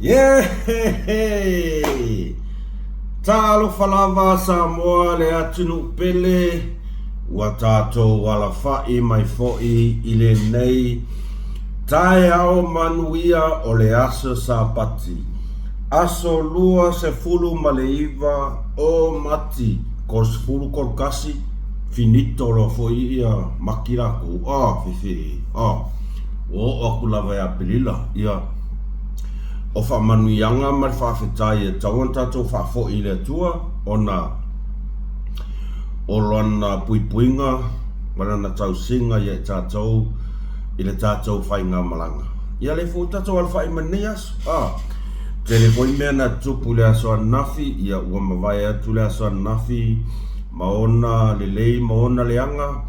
Yeeheehee! Talofa lava Samoa le atunuu pele, ua tatou alafa'i mai fo'i i lenei taeao manuia o le aso Sapati, aso 29 o Mati 31, finito loa foi ia Mati lakou, ah fefe, ah. Ua oo atu lava ia Aperila, ia, o faamanuiaga ma le faafetai e tatau ona tatou faafoi i le Atua ona o Lana puipuiga ma Lana tausiga ia i tatou i le tatou faigamalaga. Ia lea foi ua tatou alafai mai lenei aso. A, tele foi mea na tutupu i le aso ananafi, ia ua mavae atu le aso ananafi ma ona lelei ma ona leaga,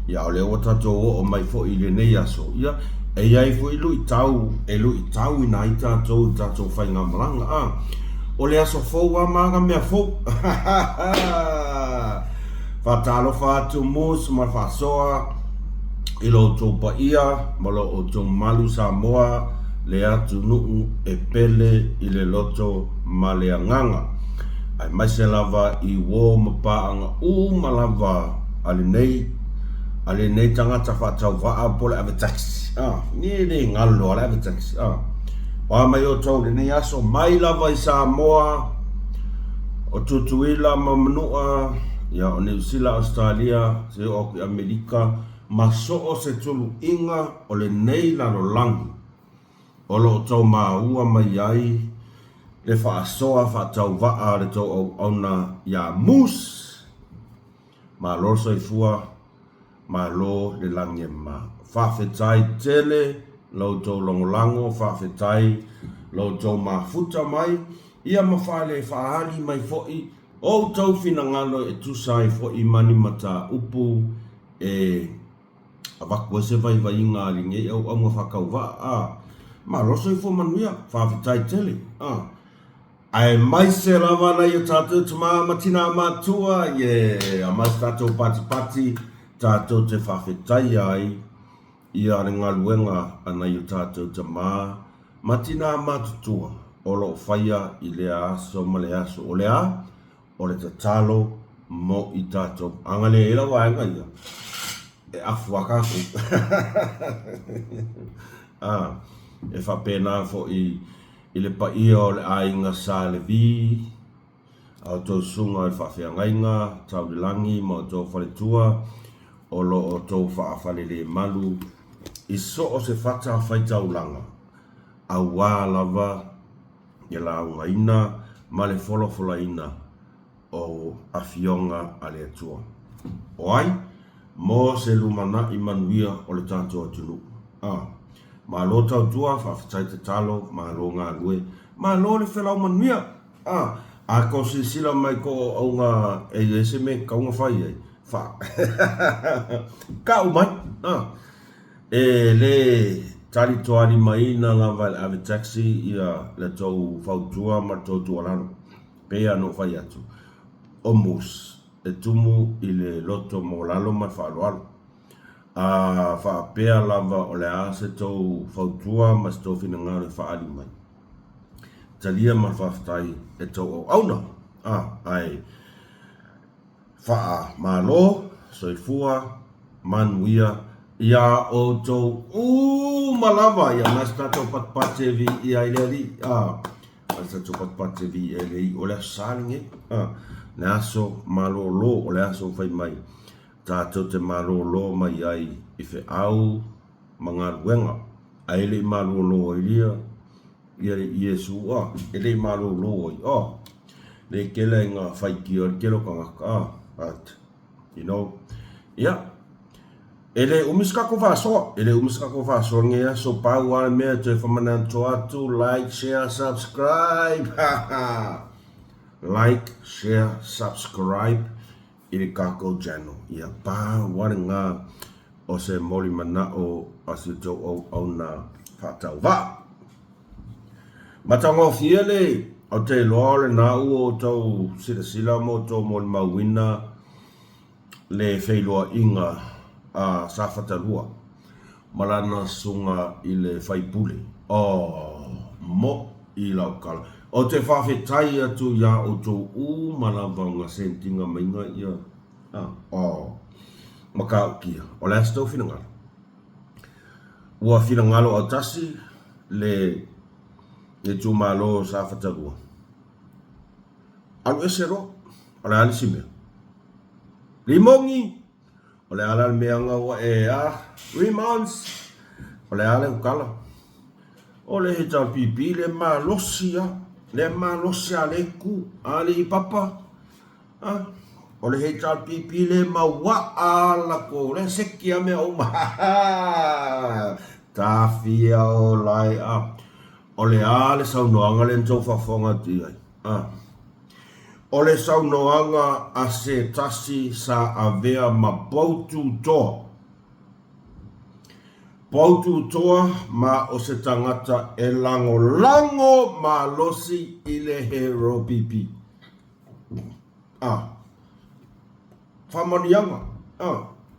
Ia, a o lea ua tatou oo mai foi i lenei aso, ia, e i ai foi luitau e luitauina ai tatou i le tatou faigamalaga. A, o le aso fou lava ma ana mea fou. Faatalofa atu Moose ma le Faasoa i lo outou paia ma lo outou mamalu Samoa, le atunuu e pele i le loto ma le agaga, aemaise lava i uo ma paaga uma lava a lenei a lenei tagata faatauvaa po o le ave taxi a ni le galo a le ave taxi a o a mai outou lenei aso mai lava i Samoa o Tutuila ma Manua ia o Niu Sila Ausetalia se oo atu i Amerika ma so o se tuluiga o lenei lalolagi o lo o tou maua mai ai le faasoa faatauvaa a le tou auauna ia Moose. Malo le soifua, malo le lagi e mama. Faafetai tele lo outou lagolago, faafetai lo outou mafuta mai, ia ma fale faaali mai foi outou finagalo e tusa ai foi ma ni mataupu e avatu ai se vaivaiga a lenei auauna faatauvaa. A, malo le soifua manuia, faafetai tele. A. Aemaise lava nai o tatou tama ma tina matua, yeah, aemaise tatou patipati, tatou te faafetaia ai ia le galuega a nai o tatou tama ma tina matutua o lo o faia i lea aso ma le aso. O le a? O le tatalo mo i tatou. A na leai la vaega ia, e afu lava tatou. A, e faapena foi I le paia o le aiga Sa Levi, a outou susuga i le faafeagaiga tau le lagi ma outou faletua o lo o outou faafalelemalu i so o se fata faitaulaga, auā lava le laugaina ma le folafolaina o Afioga a le Atua. O ai? Mo se lumanai manuia o le tatou atunuu. A. Malo tautua, faafetai tatalo, malo galue, malo le felau manuia. A. A tou silasila mai ko auauga e i ai se mea e tatau ona fai ai, fa. Kau mai. A. E le talitoalimaina lava e le ave taxi ia le tou fautua ma le tou tuualalo. Pei lava ona ou fai atu, o Moose e tumu i le loto maualalo ma le faaaloalo. A faapea lava o le a se tou fautua ma se tou finagalo e faaali mai, talia ma le faafetai e tou auauna. A, ae Faamalo, soifua, manuia iā outou uma lava. Ia ma se tatou patupatu e viia ai le Alii. A, ma se tatou patupatu e viia ai le Alii. O le aso Sa lenei. A, le aso malōlō, o le aso ua fai mai tatou te malōlō mai ai i feau ma galuega. Ae le i malōlō ai ia Ia Iesu a, e le i malōlō ai a, le kele ai ngā whaikia o le kele o tangata a, but, you know, ia, e le umi se tatou faasoa, e le umi se tatou faasoa i lenei aso, pau lava le mea e toe famanatu atu, like, share, subscribe, ha ha, like, share, subscribe i le tatou channel, ia, pau lava lena o se molimanao a si outou auauna faatauvaa. Matagofie le o te iloa o lena ua outou silasila ma outou molimauina le feiloaiga a Safata 2 ma lana susuga i le faipule. Oh, mo. i lau kala. Ou te faafetai atu iā outou uma lava o gasentiga maiga ia o matautia. O le a se tou finagalo? Ua finagalo autasi le itumalo o Safata 2. Alu ese loa. O le a le isi mea? Limogi! O le a la le mea nga ua e a? Remons! O le a le ukala? O le HRPP le malosi a, le malosi a le ku, a le papa. A, o le HRPP le mauaa la ko le seki a mea uma. Tafia o lai a. O le a le saunoaga le ntou faafofoga atu i ai? A. O le saunoaga a se tasi sa avea ma poutu toa. Poutu toa ma o se tagata e lagolago malosi i le HRPP. A. Faamanuiaga. A.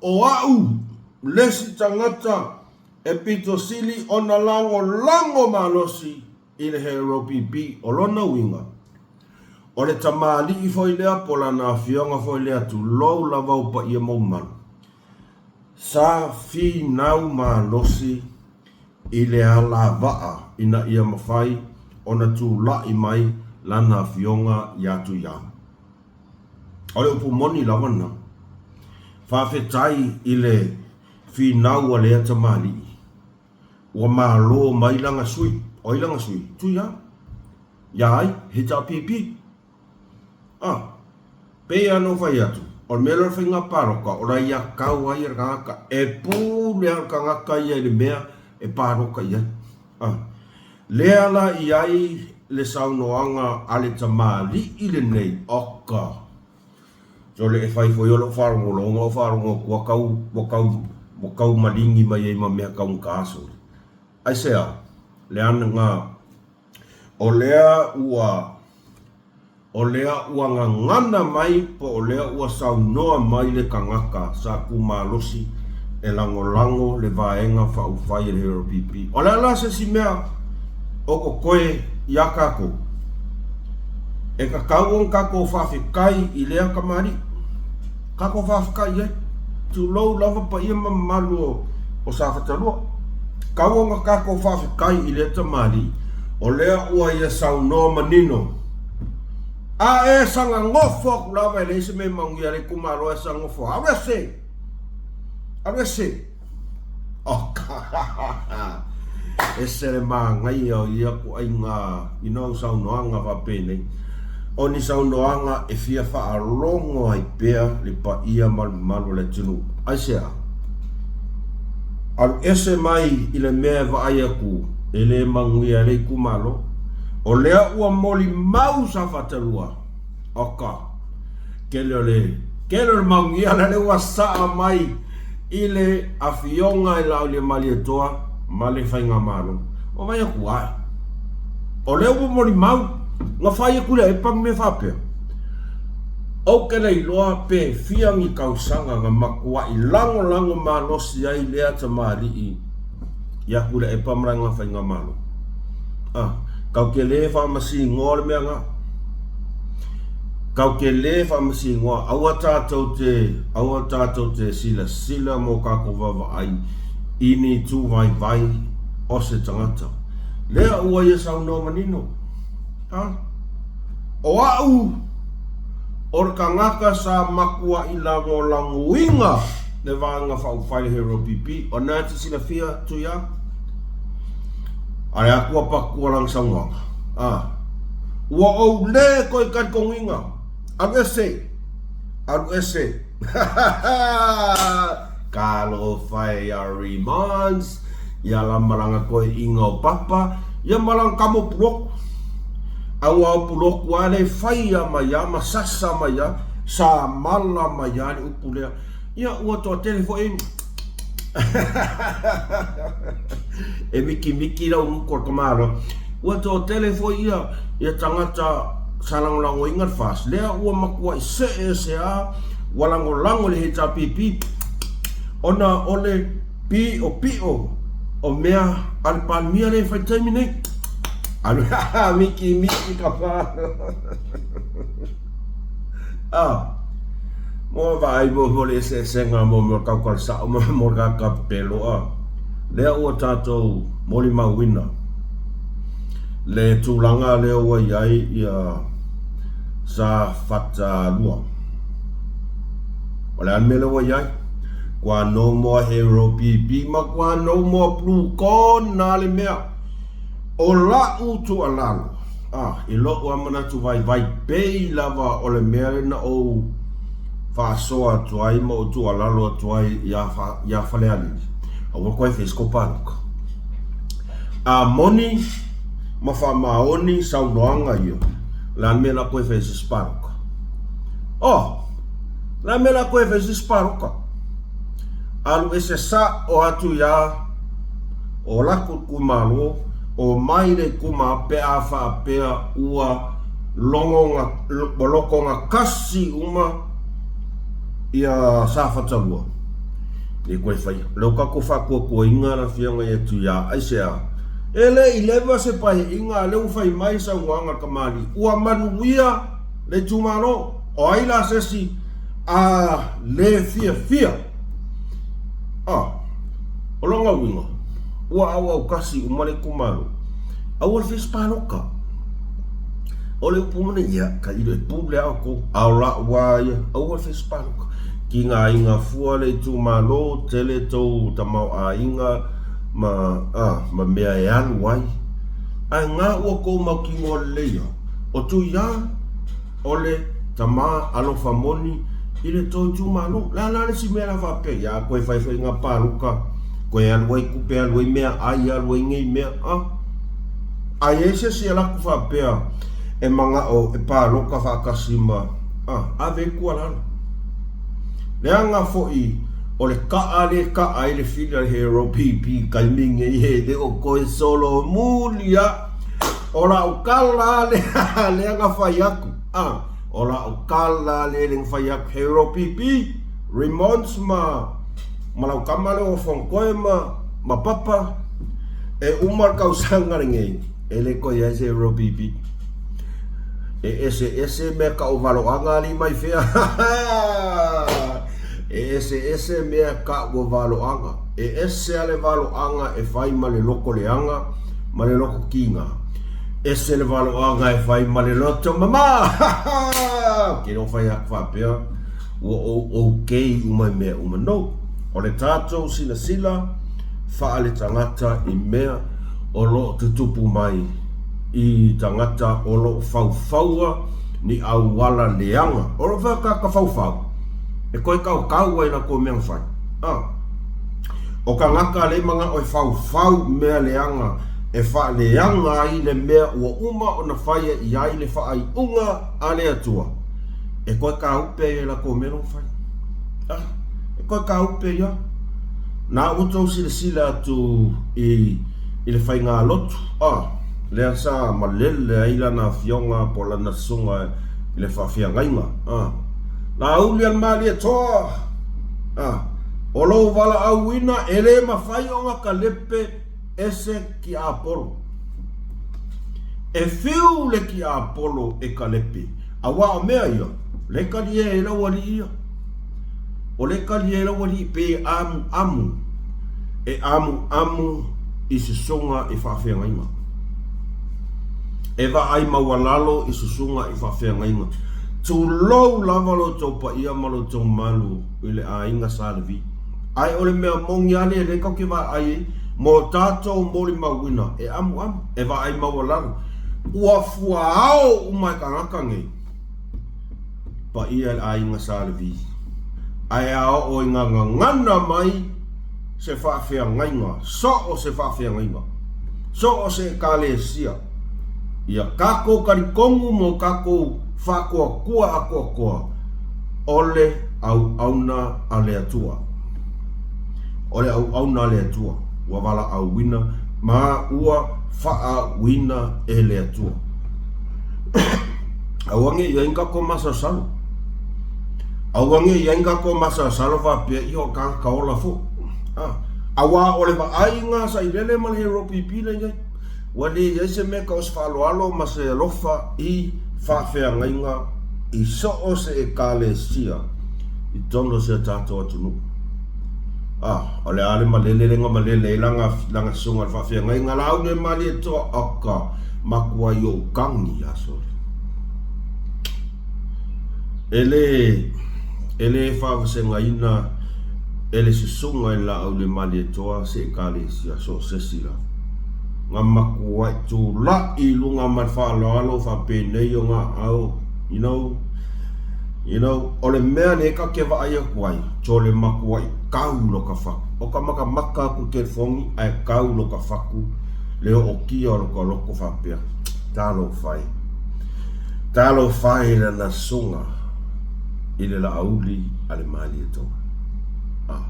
O a'u le isi tagata e pito sili ona lagolago malosi i le HRPP. O lona uiga, o le tamalii foi lea po o lana afioga foi lea tulou lava ou paia ma ou mamalu, sa finau malosi i le alavaa ina ia mafai ona tulai mai lana afioga iā Tuiama. O le upu moni lava lena. Faafetai i le finau a lea tamalii, ua malo mai lana sui. O ai lana sui? Tuiama. Iā ai? HRPP. A, pei lava ona ou fai atu, o le mea lea o le faiga palota, o la ia kau ai le tagata, e pule lava le tagata ia i le mea e palota i ai. A, lea la i ai le saunoaga a le tamalii lenei, oka, sole e fai foi o lou faalogologo, ou faalogo atu ua tau, ua tau, ua tau maligi mai ai ma mea taugata sole. Aisea? Leaga O lea ua, o lea ua gagana mai po o lea ua saunoa mai le tagata sa tu malosi e lagolago le Vaega Faaupufai e le HRPP. O le a la se isi mea o totoe iā tatou? E tatau ona tatou faafetai i lea tamalii. Tatou faafetai i ai. Tulou lava paia ma mamalu o Safata 2. Tau ona tatou faafetai i lea tamalii, o lea ua ia saunoa manino. A e saga nofo atu lava e leai se mea e manuia ai le itumalo e saga nofo alu ese! Alu ese! Oh, ese le manaia o ia ituaiga you know, saunoaga faapenei. O ni saunoaga e fia faalogo ai pea le paia ma le mamalu o le atunuu. Aisea? Alu ese mai i le mea e vaai atu e le manuia ai le itumalo. O lea ua molimau Safata 2, oka, tele o le, tele o le manuia lea ua saa mai i le Afioga i Laauliamalietoa ma le Faigamalo. Ua vaai atu ai. O lea ua molimau, na fai atu lea e pang mea faapea. Ou te le iloa pe fia ni tausaga na matuai lagolago malosi ai lea tamalii ia Tuilaepa ma lana faigamalo. A, kau te le faamasinoa le mea na. Kau te le faamasinoa, aua tatou te, aua tatou te silasila mo tatou vaavaai i ni tūvaivai o se tagata. Lea ua ia saunoa manino. A, o a'u, o le tagata sa matuai lagolagoina le Vaega Faaupufai le Hero PP, o na te silafia, Tuia, a le Atua patua lana saunoaga. A, ua ou le toe talitonuina, alu ese, alu ese. Talofa e ia Remons, ia la malanga toeaiina o Papa, ia malanga kamo puloku. Aua o puloku a le faia mai a ma sasa mai a, sa mala mai a le upu lea. Ia ua toatele foi e mikimiki lau nuku o le tamaloa. Ua toatele foi ia ia tagata sa lagolagoina le FAST, lea ua matuai see ese a ua lagolago i le HRPP ona o le piʻopiʻo o mea a le Palemia lea e fai i le taimi nei. Alu miki miki ka pā. Ah. Mo vaai mo mo le eseesega mo mo kaukala sa'o ma mo le kaka pepelo a. Lea ua tatou molimauina le tulaga lea ua i ai ia Safata 2. O le a le mea lea ua i ai? Kua no more hero PP ma kua no more blue kona le mea. O la'u tuualalo, a, i lo'u a manatu vaivai pei lava o le mea lea na ou faasoa atu ai ma ou tuualalo atu ai iā, iā Falealili, aua koe fai se palota. A moni ma faamaoni saunoaga ia, o le a le mea la koe fai ai se isi palota? Oh! O le a le mea la koe fai ai se isi palota? Alu ese sa'o atu iā o laku itumalo, omai le itumalo pe a faapea ua logoga, ua lotogatasi uma ia Safata 2. E koe faia. O lea ua tatou faatuatuaina le Afioga ia Tuia. Aisea? E le i leva se paeaiga a lea ua fai mai saunoaga a le tamalii, ua manuia le itumalo. O ai la se isi a le fiafia? Ah. O lona uiga, ua auaukasi uma le itumalo, aua le fai se palota. O le upu moni, ia, tailo e pule lava outou, a o la'u lava ia, aua le fai se palota. Tigaina fua le itumalo, tele tou tamaoaiga ma, a, ma mea e alu ai. Ae na ua tou mautinoa lelei lava, o Tuia, O le tama alofa moni i le tou itumalo. Le a la le isi mea la faapea, ia koe fai foi nga palota, koe alu ai tupe, alu ai mea ai, alu ai nei mea, a. A i ai se isi e alu atu faapea e manao e palota faatasi ma, a, ave ai tuualalo. Leaga foi o le kaʻa lea e kaʻa ai le fili a le Hero PP i taimi nei e le o toe solomuli a. O la'u kala lea lea na fai atu a o la'u kala lea lea na fai atu Hero PP Remons ma ma lau tama lea o Fontoe ma ma Papa e uma le tausaga lenei e le toe i ai se Hero PP e eseese mea tauvaloaga alii mai fea e eseese mea tauvaloaga e ese a le valoaga e fai ma le loto leaga ma le loto kiga. Ese le valoaga e fai ma le loto mama! Ou te le o fai atu faapea ua ou okay uma i mea uma. No. O le tatou silasila faaletagata i mea o lo o tutupu mai i tagata o lo o faufaua ni auala leaga. O lo o fai tagata faufau e toe taotau ai latou mea na fai. Ah. O tagata lea e manao e faufau mea leaga e faaleaga ai le mea ua uma ona faia i ai le faaiuga a le Atua, e toe tāupe ai e latou mea la ua fai. Ah, e toe tāupe ia. Na ua tou silasila atu i, i le faigalotu, ah, lea sa malele ai lana afioga po o lana susuga i le faafeagaiga. Ah, Lāuli a le Malietoa! Ah, o lou valaauina e le mafai ona kalepe ese tiapolo. E fiu le tiapolo e kalepe, auā o mea ia, le talie e lau alii ia. O le talie e lau alii pe amuamu, e amuamu i susuga i faafeagaiga. E vaai maualalo i susuga i faafeagaiga. Tulou lava lo outou paia ma lo outou malu i le aiga Sa Levi. Ae o le mea moni lava lea lea tatou te vaai ai mo tatou molimauina e amuamu, e vaai maualalo. Ua fuaao uma e tagata nei paia i le aiga Sa Levi. Ae a oo ina gagana mai se faafeagaiga, so o se faafeagaiga, so o se Ekalesia, ia tatou talitonu mo tatou faatuatua atoatoa o le auauna a le Atua. O le auauna a le Atua ua valaauina ma ua faauuina e le Atua. Aua ne i ai ni tatou masalosalo. Aua ne i ai ni tatou masalosalo faapea, ia o le tagata ola foi. Auā o le vaaiga sailele ma le hero pipi lea e i ai. Ua le i ai se mea tau o se faaaloalo ma se alofa i faafeagaiga i so o se Ekalesia i totonu o si o tatou atunuu. Ah, o le a le malele lea na malele ai lana, lana susuga i le faafeagaiga Laaulialemalietoa, oka, makuai ou kagi ia sole. E le, e le faavasegaina e le susuga i le Laaulialemalietoa se Ekalesia so o se isi lava. Na matuai tulai i luga ma le faaaloalo faapenei ona aao, you know, you know, o le mea lea ta te vaai atu ai, chole matuai kau lota fatu. O ka makamaka atu i telefoni ae kau lota fatu le ootia o lota loto faapea, Talofa e. Talofa e i lana susuga i le Laauli a le Malietoa. Ah.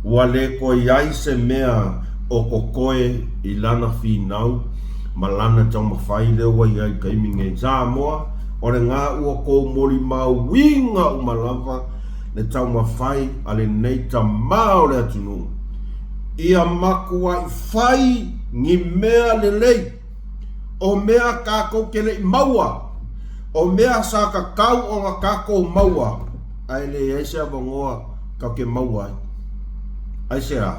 Ua le toe i ai se mea o totoe i lana finau ma lana taumafai lea ua i ai i le taimi nei. Samoa, o lena ua tou molimauina uma lava le taumafai a lenei tama o le atunuu ia matuai fai ni mea lelei, o mea tatou te le i maua, o mea sa tatau ona tatou maua ae leai se avanoa tatou te maua ai. Aisea?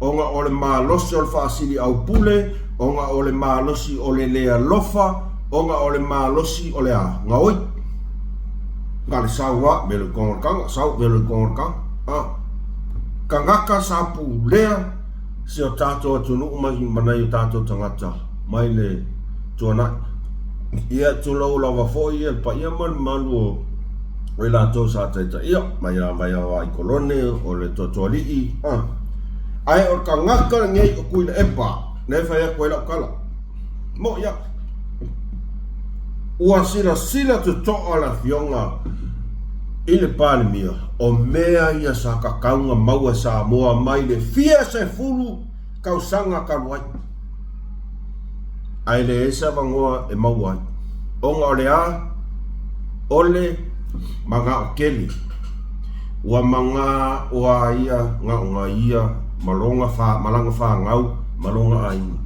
Ona o le malosi o le faasiliaupule, ona o le malosi o le le alofa, ona o le malosi o le a? Gaoi. Na le sau a, velo i koga o le taga, sau, velo i koga o le taga. A. Tagata sa pulea si o tatou atunuu ma nai o tatou tagata mai le tuanai. Ia, tulou lava foi le paia ma le mamalu o o i latou sa taitaia mai lava i Hawaii Kolone, o le Toatoalii, a. Ae o le tagata lenei o Tuilaepa, lea e fai atu ai lau tala. Moʻi au. Ua silasila totoa le Afioga i le Palemia, o mea ia sa tatau ona maua e Samoa mai le fia sefulu tausaga talu ai. Ae leai se avanoa e maua ai, ona o le a? O le manao tele. Ua manao a ia na ona ia ma lona fa, ma lana fanau ma lona aiga.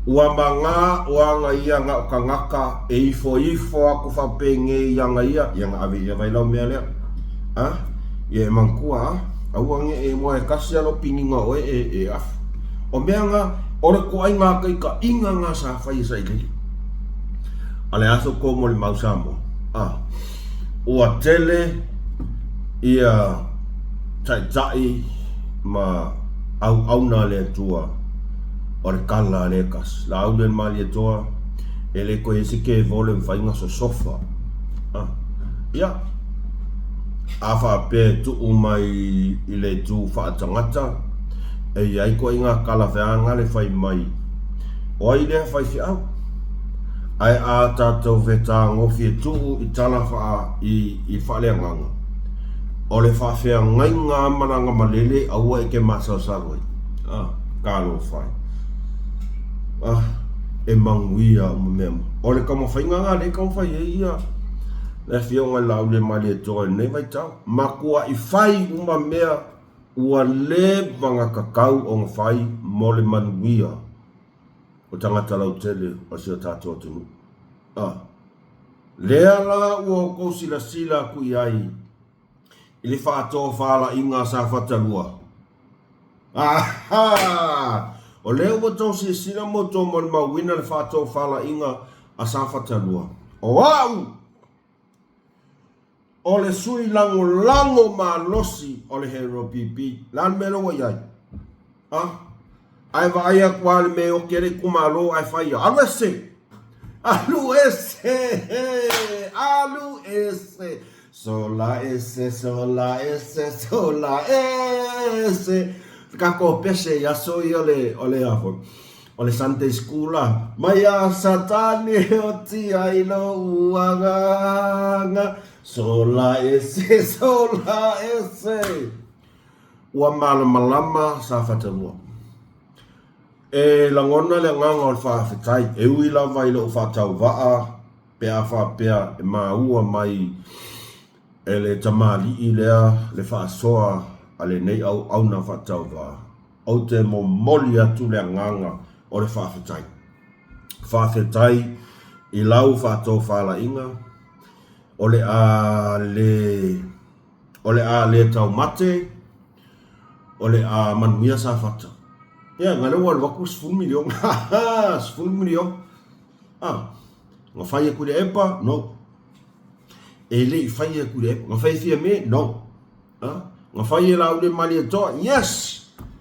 Ua manao ana ia na o tagata e ifoifo aku faapenei ana ia, ia na ave ia vai lau mea lea. A? Ia e manatua a? Aua ne i moe kasi a lou piniga o oe e, e afu. O mea na, o le toaiga taitaiga na sa fai e Sailele. A le aso tou molimau Samoa, a, ua tele ia taitai ma auauna a le Atua o le tala a le kasi. Laauli a le Malietoa, e le toe i ai se kevole e mafai ona sosofa. A, ia, a faapea e tuu mai i le itu faatagata, e i ai ituaiga talafeaga le fai mai, O ai lea faifeau? Ae a tatou fetagofie tuu i tala faa i i faaleagaga, o le faafeagaiga a malaga malele aua e te masalosalo ai. Ah, talofa e. Ah, e manuia uma mea uma. O le taumafaiga lena lea e taumafai ai ia le Afioga i le Laaulialemalietoa i lenei vaitau. Matuai fai uma mea Ua leva ona tatau ona fai mo le manuia o tagata lautele o si o tatou atunuu. A lea la ua outou silasila atu i ai i le faatofalaiga a Safata 2. Aha! O lea ua outou silasila ma outou molimauina le faatofalaiga a Safata 2. O au! O le sui lagolago malosi o le Hero PP. Le a le mea lea ua i ai? A? Ae vaai atu lava i le mea e oti ai le itumalo ae fai ia. Alu ese! Alu ese! Alu ese! Sola ese, sola ese, sola ese. Le tatou pese i aso ia o le, o le a foi? O le Sunday School la. Mai a Satani e oti ai lou agaga, Sola ese, sola ese. Ua malamalama Safata 2. E lagona le agaga o le faafetai, e ui lava i lou faatauvaa pe a faapea e maua mai e le tamalii lea le faasoa a lenei auauna faatauvaa. Ou te momoli atu le agaga o le faafetai. Faafetai i lau faatofalaiga, o le a le, o le a le taumate, o le a manuia Safata. Ia, na lea ua alu atu le $10 miliona. $10 miliona. Ah, na fai e Tuilaepa? No. E le i fai e Tuilaepa. Na fai e Fiame? No. Ah, na fai e Laaulialemalietoa? Yes!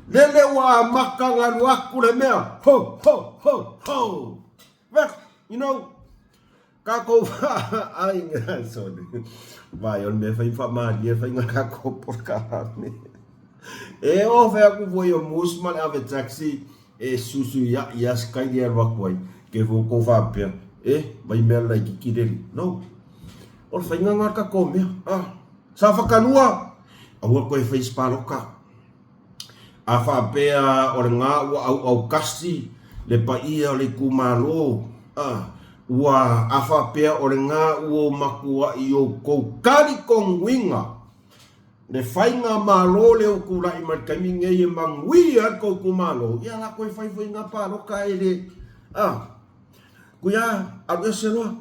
Lele ua amata ona alu atu le mea. Ho, ho, ho, ho! Well, you know, Kakou aiga sorry. Vai o le mea fai faamalie faiga kakou polokalame. E o fai aku foi o mus ma le ave taxi e susu ia ia sky le alu atu ai. Ke fo ko faapea e vai mea laititi le no. O le faiga na kakou mea. Ah, sa whakalua. Aua koe fai spaloka. A faapea o lena ua auaukasi le paia o le itumalo, a, ua, a faapea o lena ua ou matuai outou talitonuina le faigamalo lea ua tulai mai i le taimi lenei e manuia ai le tou itumalo, ia la toe fai foi na palota e le, a, Kuia, alu ese loa.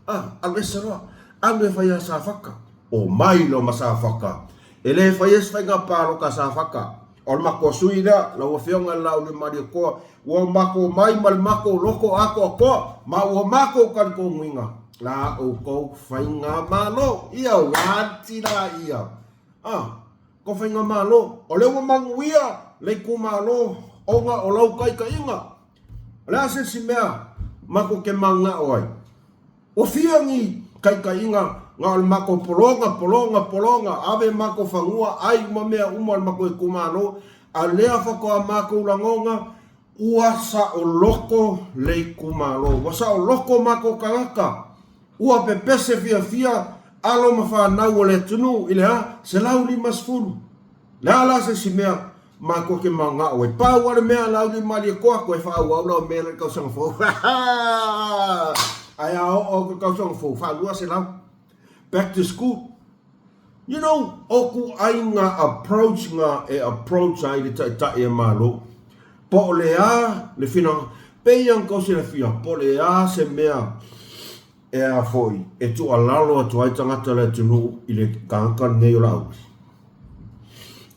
Ah, alu ese loa. Alu e fai ia Safata. Omai loa ma Safata. E le faia se faiga palota a Safata. O le matou sui lea, lau Afioga i le Laauliamalietoa, ua matou omai ma le matou loto atoatoa, ma ua matou talitonuina la outou faigamalo. Ia uati laia. Ah, ko faigamalo. O lea ua manuia le itumalo ona o lau taitaiga. O le a se isi mea matou te mananao ai? Ua fia ni taitaiga na o le matou pologa, pologa, pologa, ave matou fanua, ai uma mea uma o le matou itumalo, a lea faatoa matou lagona ua saoloto le itumalo, ua saoloto matou tagata, ua pepese fiafia alo ma fanau o le atunuu i le a? 150. Le a la se isi mea matou te manao ai? Pau lava le mea Laaulialemalietoa, toe faaauau lau mea lea i le tausaga fou. Ae a oo atu i le tausaga fou, faa-200. Back to school. You know, o kuaiga approach na e approach ai le Taitai e Malo. Po o le a le finagalo, pei lava ona tou silafia, po o le a se mea E a foi, e tuualalo atu ai tagata o le atunuu i le tagata lenei o Laauli,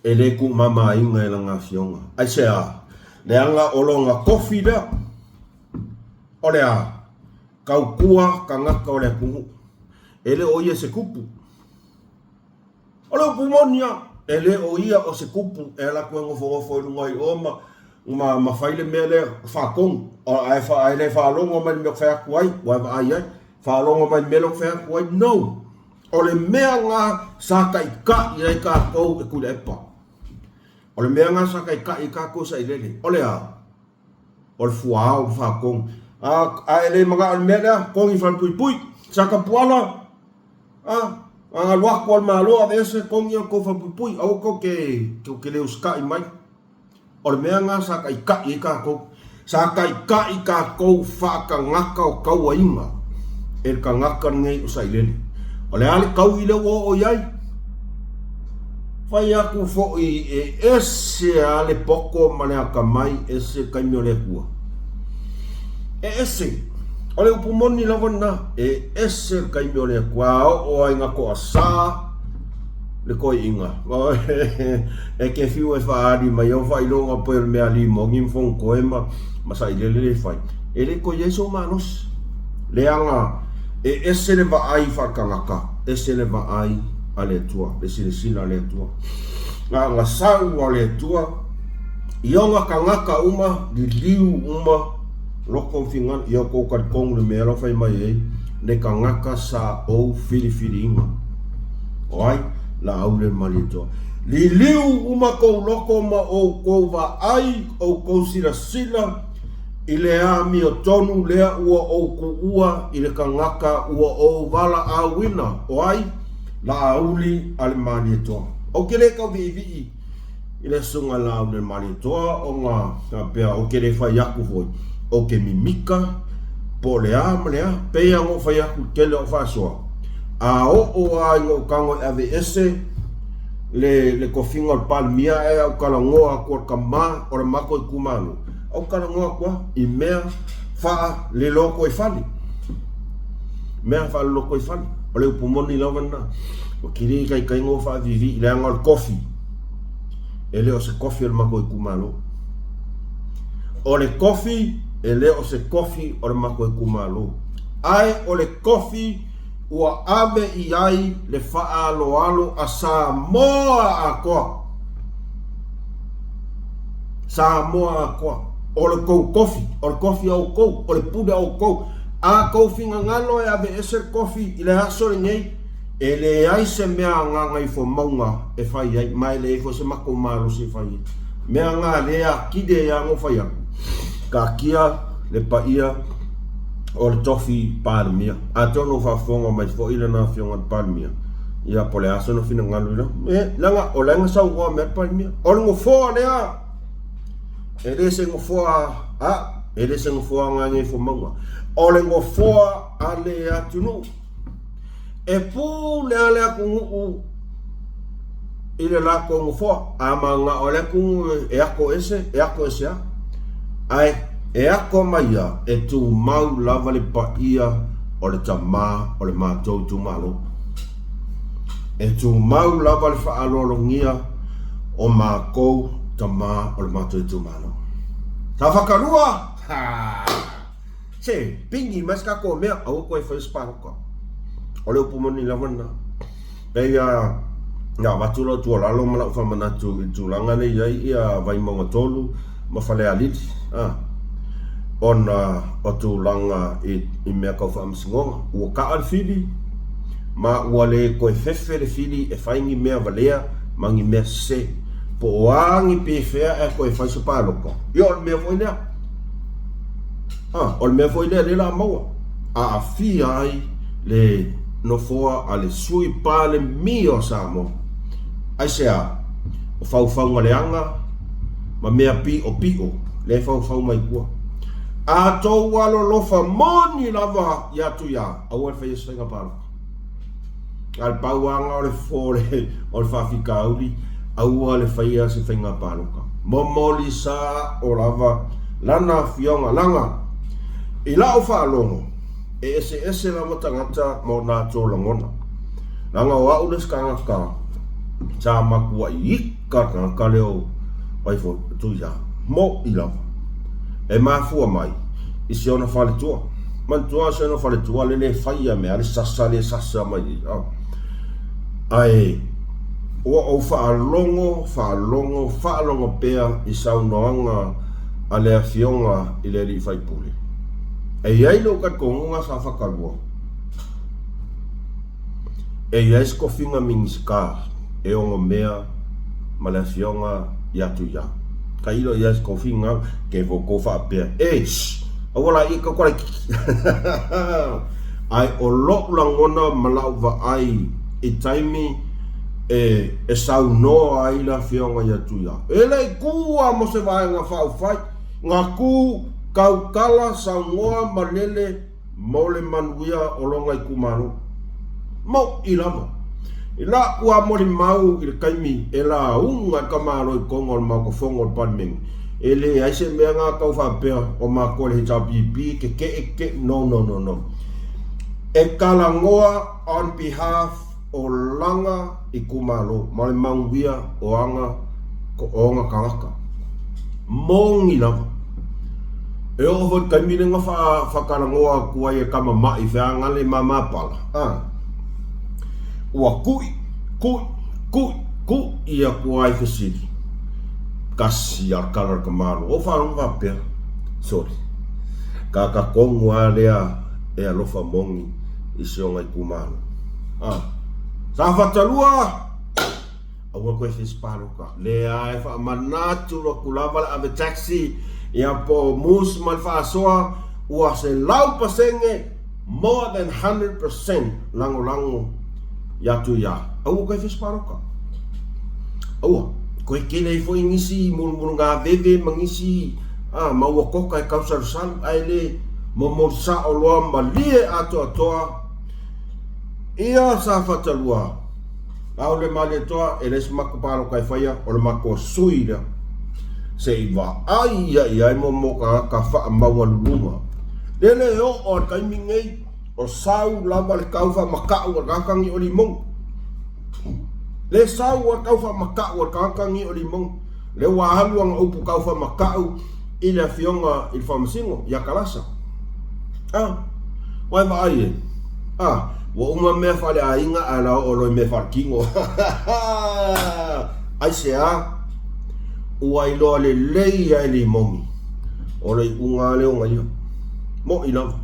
e le tuumamaina e lana afioga. Aisea? Leaga o lona tofi lea, o le a? Tautua tagata o le atunuu. E le o ia se tupu. O le upu moni lava, e le o ia o se tupu e alu atu e nofonofo i luga i o ma, ma, ma fai le mea lea, faatonu. Ae, ae le faalogo mai i le mea ou te fai atu ai, ua e vaai i ai, faalogo mai i le mea lea ou te fai atu ai. No! O le mea lena sa taitai ai tatou e Tuilaepa. O le mea lena sa taitai ai tatou e Sailele. O le a? O le fuaao ma faatonu. A, a e le manao i le mea lea, togi falepuipui, sakapuala, a, a alu atu a le Malo aveese, togi a tou falepuipui, aua tou te, tou te le usitai mai. O le mea lena sa taitai ai tatou. Sa taitai tatou faatagata o tauaiga e le tagata lenei o Sailele. O le a le taui lea ua oo i ai? Fai atu foi e ese lava le poto ma le atamai, ese le taimi o le Atua. E ese. O le upu moni lava lena, e ese le taimi o le Atua. A oo lava ina toasa le toeaiina, e te fiu e faaali mai au faailoga pei o le mea limoni ma fonotoe ma sailele le fai, e le toe i ai sou malosi. Leaga e ese le vaai faatagata, ese le vaai a le Atua, le silasila a le Atua. Na ona sau a le Atua i ona tagata uma, liliu uma, loko ma finagalo, ia outou talitonu i le mea la e fai mai ai le tagata sa ou filifiliina. O ai? Laaulialemalietoa. Liliu uma tou loko ma outou vaai, outou silasila, I le amiotonu lea ua ou tuua i le tagata ua ou valaauina, o ai? Laauli a le Malietoa. Ou te le tau viivii i le Susuga i Laauli a le Malietoa ona faapea ou te le fai atu foi ou te mimika po o le a ma le a. Pei lava ona ou fai atu i le tele o au faasoa, a oo lava ina ou tago e aveese le le tofiga o le Palemia ae ou talanoa atu o le tama o le matou itumalo, Ou talanoa atu lava i mea Faalelotoifale. Mea faalelotoifale. O le upu moni lava lena. Ua tele taitaiga ua faaviivii leaga o le tofi. E le o se tofi o le matou itumalo. O le tofi e le o se tofi o le matou itumalo. Ae o le tofi ua ave i ai le faaaloalo a Samoa atoa. Samoa atoa. O le tou tofi, o le tofi a outou, o le pule a outou. A tou finagalo e aveese le tofi i le aso lenei, e leai se mea a Gagaifomauga e fai ai, ma e leai foi se matou malosi e fai ai. Mea na lea atili ai lava ona ou fai atu, taatia le paia o le tofi Palemia. Atonu o faafofoga mai foi lana afioga i le Palemia, ia po o le a sona finagalo i lau, eh, leaga o la e na saunoa mai le Palemia. O le nofoa lea, e le se nofoa a, e le se nofoa a Gagaifomauga. O le nofoa a le atunuu. E pule lava le atunuu i le latou nofoa. A mananao le atunuu e ato ese, e ato ese lava. Ae e ato mai lava, e tumau lava le paia o le tama o le matou itumalo. E tumau lava le faaaloalogia o matou tama o le matou itumalo. Tafakalua! Haa! Se, pigi mai se tatou mea, aua toe faia se palota. O le upu moni lava lena. Pei lava na avatu lau tuualalo ma lau faamanatu i le tulaga lea e i ai ia Vaimauga 3 ma Falealili, a, ona o tulaga i mea tau faamasinoga. Ua taa le fili ma ua le toe fefe le fili e fai ni mea valea ma ni mea sese. Po o a ni pefea ae toe fai se palota, ia o le mea foi lea. A, o le mea foi lea lea la maua aafia ai le nofoa a le Sui Palemia o Samoa. Aisea? O faufauga leaga ma mea piʻopiʻo lea e faufau mai tua. A tou alolofa moni lava ia Tuia, aua le faia se faiga palota. A le pau lava lena o le fofo o le faafitauli, aua le faia se faiga palota. Momoli sao lava lana afioga, leaga i lau faalogo, e eseese lava tagata ma o latou lagona. Leaga o au le isi tagata sa matuai ika le tagata lea o Tuia, moʻi lava. E mafua mai i si ona faletua. Manatua si ona faletua le le faia mea le sasa le sasa mai ai. Oh. Ae ua ou faalogo, faalogo, faalogo pea i saunoaga a le afioga i le alii faipule. E i ai lou talitonuga sa fatalua. E i ai se tofiga Minisita e onomea ma le afioga ia Tuia. Tailo i ai se tofiga ke vo faapea, Eish! Aua laia tau kalaititi. Ae o loʻu lagona ma lau vaai i taimi e e saunoa ai le afioga ia Tuia. E le i kū a mo se vaega faaupufai, na kū, tautala, saunoa, malele, Mo le manuia o lona itumalo. Moʻi lava. I la'u a molimau i le taimi e lauga ai ka Malo i totonu o le Maota Fono o le Palemene, e leai se mea na tau faapea o matou le HRPP keke'e keke'e, no no no no. E talanoa on behalf o lana itumalo ma le manuia o ana o ona tagata. Moni lava. E oo foi i le taimi lea na faatalanoa atu ai e Kamama'i feagale ma Mapala, a, ua ku'i, ku'i, ku'i, ku'i atu ai fesili. Tasi a le tala a le tamaloa. Ua ou faalogo faapea, sole, tagata tonu lava lea e alofa moni i si ona itumalo. A, Safata 2! Aua koe fai se palota. Leai, faamanatu atu lava le ave taxi, ia po o mus ma le faasoa, ua 100%, more than 100% lagolago ia Tuia. Aua koe fai se palota. Aua. Koe tele ai foi nisi mulumulugaveve ma nisi a, ma ua koka e tausalusalu, ae le momoli sao loa malie atoatoa ia Safata 2. Ao le Malietoa, e leai se matou palota e faia, o le matou sui lea. Se i vaai ia i ai mo tagata faamaualuluga. Lele e oo a le taimi nei, o sau lava le tau faamata'u a le tagata ni o limogi. Le sau a le tau faamata'u a le tagata ni o limogi. Lea ua alu ana upu tau faamata'u i le afioga i le Faamasino ia Kalasa. A, ua e vaai e? A, ua uma mea faaleaiga ae la oo loa i mea faaletino. Aisea? Ua iloa lelei a e limogi o le iuga lava lea ona ia. Moʻi lava,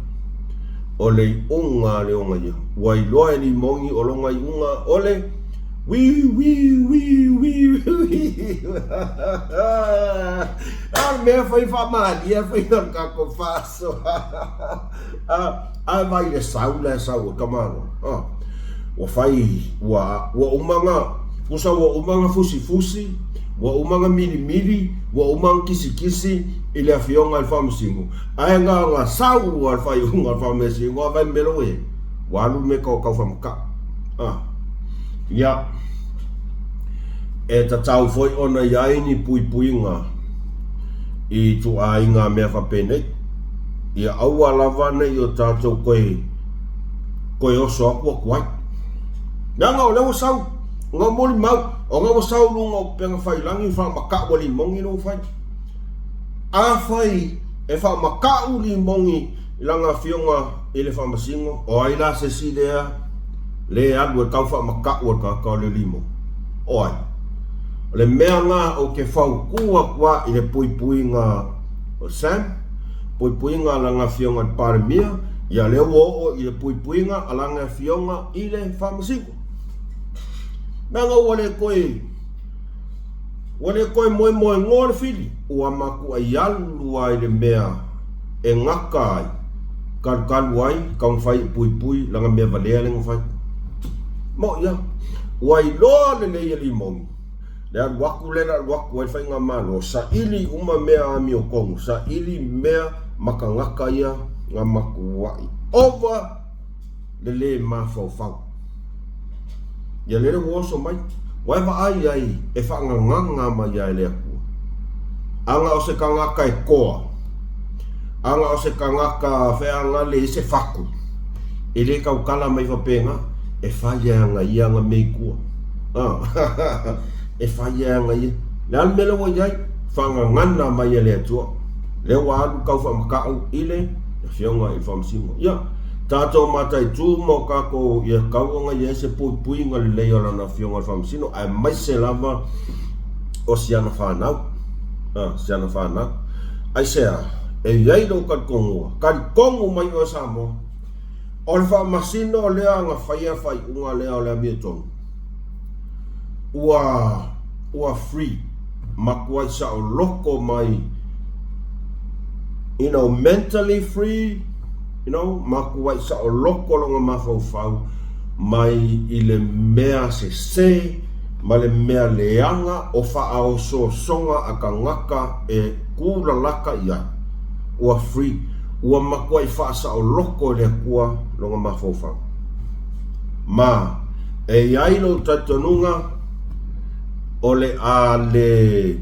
o le iuga lava lea ona ia. Ua iloa e limogi o lona iuga o le Wii wii wii wii wii. A le mea fai faamalia fai na le tatou faasoa. A vai le sau la e sau e tamaloa. Ua fai ua ua uma na tusa ua uma na fusifusi, ua uma na milimili, ua uma na kisikisi i le afioga i le Faamasino, ae na ona sau lava le faaiuga a le Faamasino, a vai le mea la ua i ai, ua alu le mea tau faamatau. Ia, e tatau foi ona i ai ni puipuiga i ituaiga mea faapenei, ia aua lava ne i o tatou toe toe oso atu atu ai. Leaga o lea ua sau, na molimau, ona ua sau i luga o upega failagi faamatau a limogi lea ua fai. Afai e faamatau limogi i lana afioga i le Faamasino, o ai la se isi lea le alu e tau faamatau a le tagata o le limogi? O ai? O le mea lena ou te fautu atu ai i le puipuiga o Sam, puipuiga a lana afioga i le Palemia, ia lea ua oo i le puipuiga a lana afioga i le Faamasino. Leaga ua le toe ua le toe moemoenoa le fili, ua matuai alu lava i le mea e gata ai, talukalu ai, taumafai e puipui lana mea valea lea na fai. Moʻi lava. Ua iloa lelei e Limoni le alu atu lea na alu atu ai le faigamalo, saili uma mea amiotonu, saili mea ma tagata ia na matuai ova le lē mafaufau. Ia lele ua oso mai, ua e vaai ai e faagagaga mai ai le Atua. Ana o se tagata e toa, ana o se tagata feagale i se fatu, e le tautala mai faapena, e fai e ana ia ana mea i tua. E fai e ana ia. Le a le mea lea ua i ai? Faagagana mai e le Atua. Lea ua alu tau faamatau i le Afioga i le Faamasino. Ia, tatou mataitu ma o tatou ia tau ona i ai se puipuiga lelei o Lana Afioga i le Faamasino, aemaise lava o si ana fanau. A, si ana fanau. Aisea? E i ai lou talitonuga, talitonu mai oe Samoa, o le Faamasino lea na faia faaiuga lea o le amiotonu, ua, ua free, matuai saoloko mai, you know, mentally free, you know, matuai saoloko lona mafaufau mai i le mea sese ma le mea leaga o faaosoosoga a tagata e kūlalata i ai. Ua free, ua matuai faasaoloko e le Atua lona mafaufau. Ma e i ai lou talitonuga, o le a le,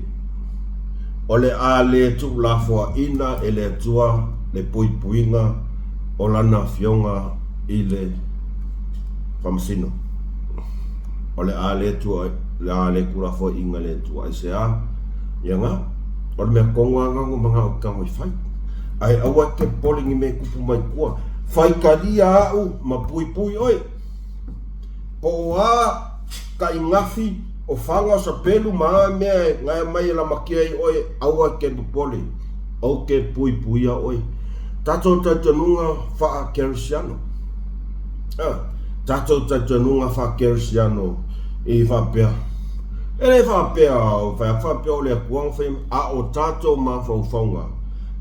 o le a le tuulafoaina e le Atua le puipuiga o Lana Afioga i le Faamasino. O le a le tua, le a le tuulafoaina e le Atua. Aisea? Ia na, o le mea tonu lava lena ua manao e tago e fai. Ae aua e te popole i ni mea e tupu mai tua. Faitalia au ma puipui oe. Po o a tainafi, o faga, o sapelu ma a mea e gaea mai e lamatia ai oe, aua e te popole, ou te puipuia oe. Tatou talitonuga faa-Kerisiano. A, tatou talitonuga faa-Kerisiano i faapea, e le faapea, fai atu faapea o le Atua na faia, a o tatou mafaufauga,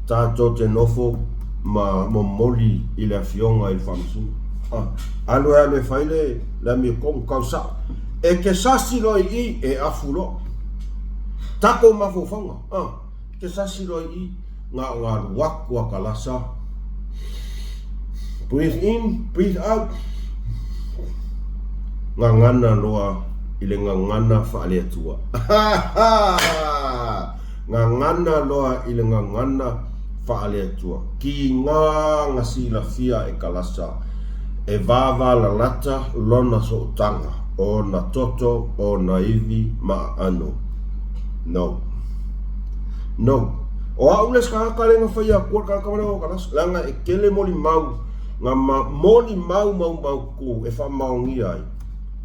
tatou te nofo ma momoli i le Afioga i le Faamasino. A, alu e alu e fai le, le amiotonu, tau sao. E te sasi loa i i, e afu loa. Tatou mafaufauga, a, e te sasi loa i i, na o alu atu a kalasa. Breathe in, breathe out. Gagana loa i le gagana faale-Atua. Gagana loa i le gagana. Faale-Atua, kiga na silafia e Kalasa, e vāvālalata lona sootaga, ona toto, ona ivi ma aano. No. No. O au le isi tagata lea na faia atua le tagata ma le o Kalasa, leaga e tele molimau na ma molimau maumautu e faamaonia ai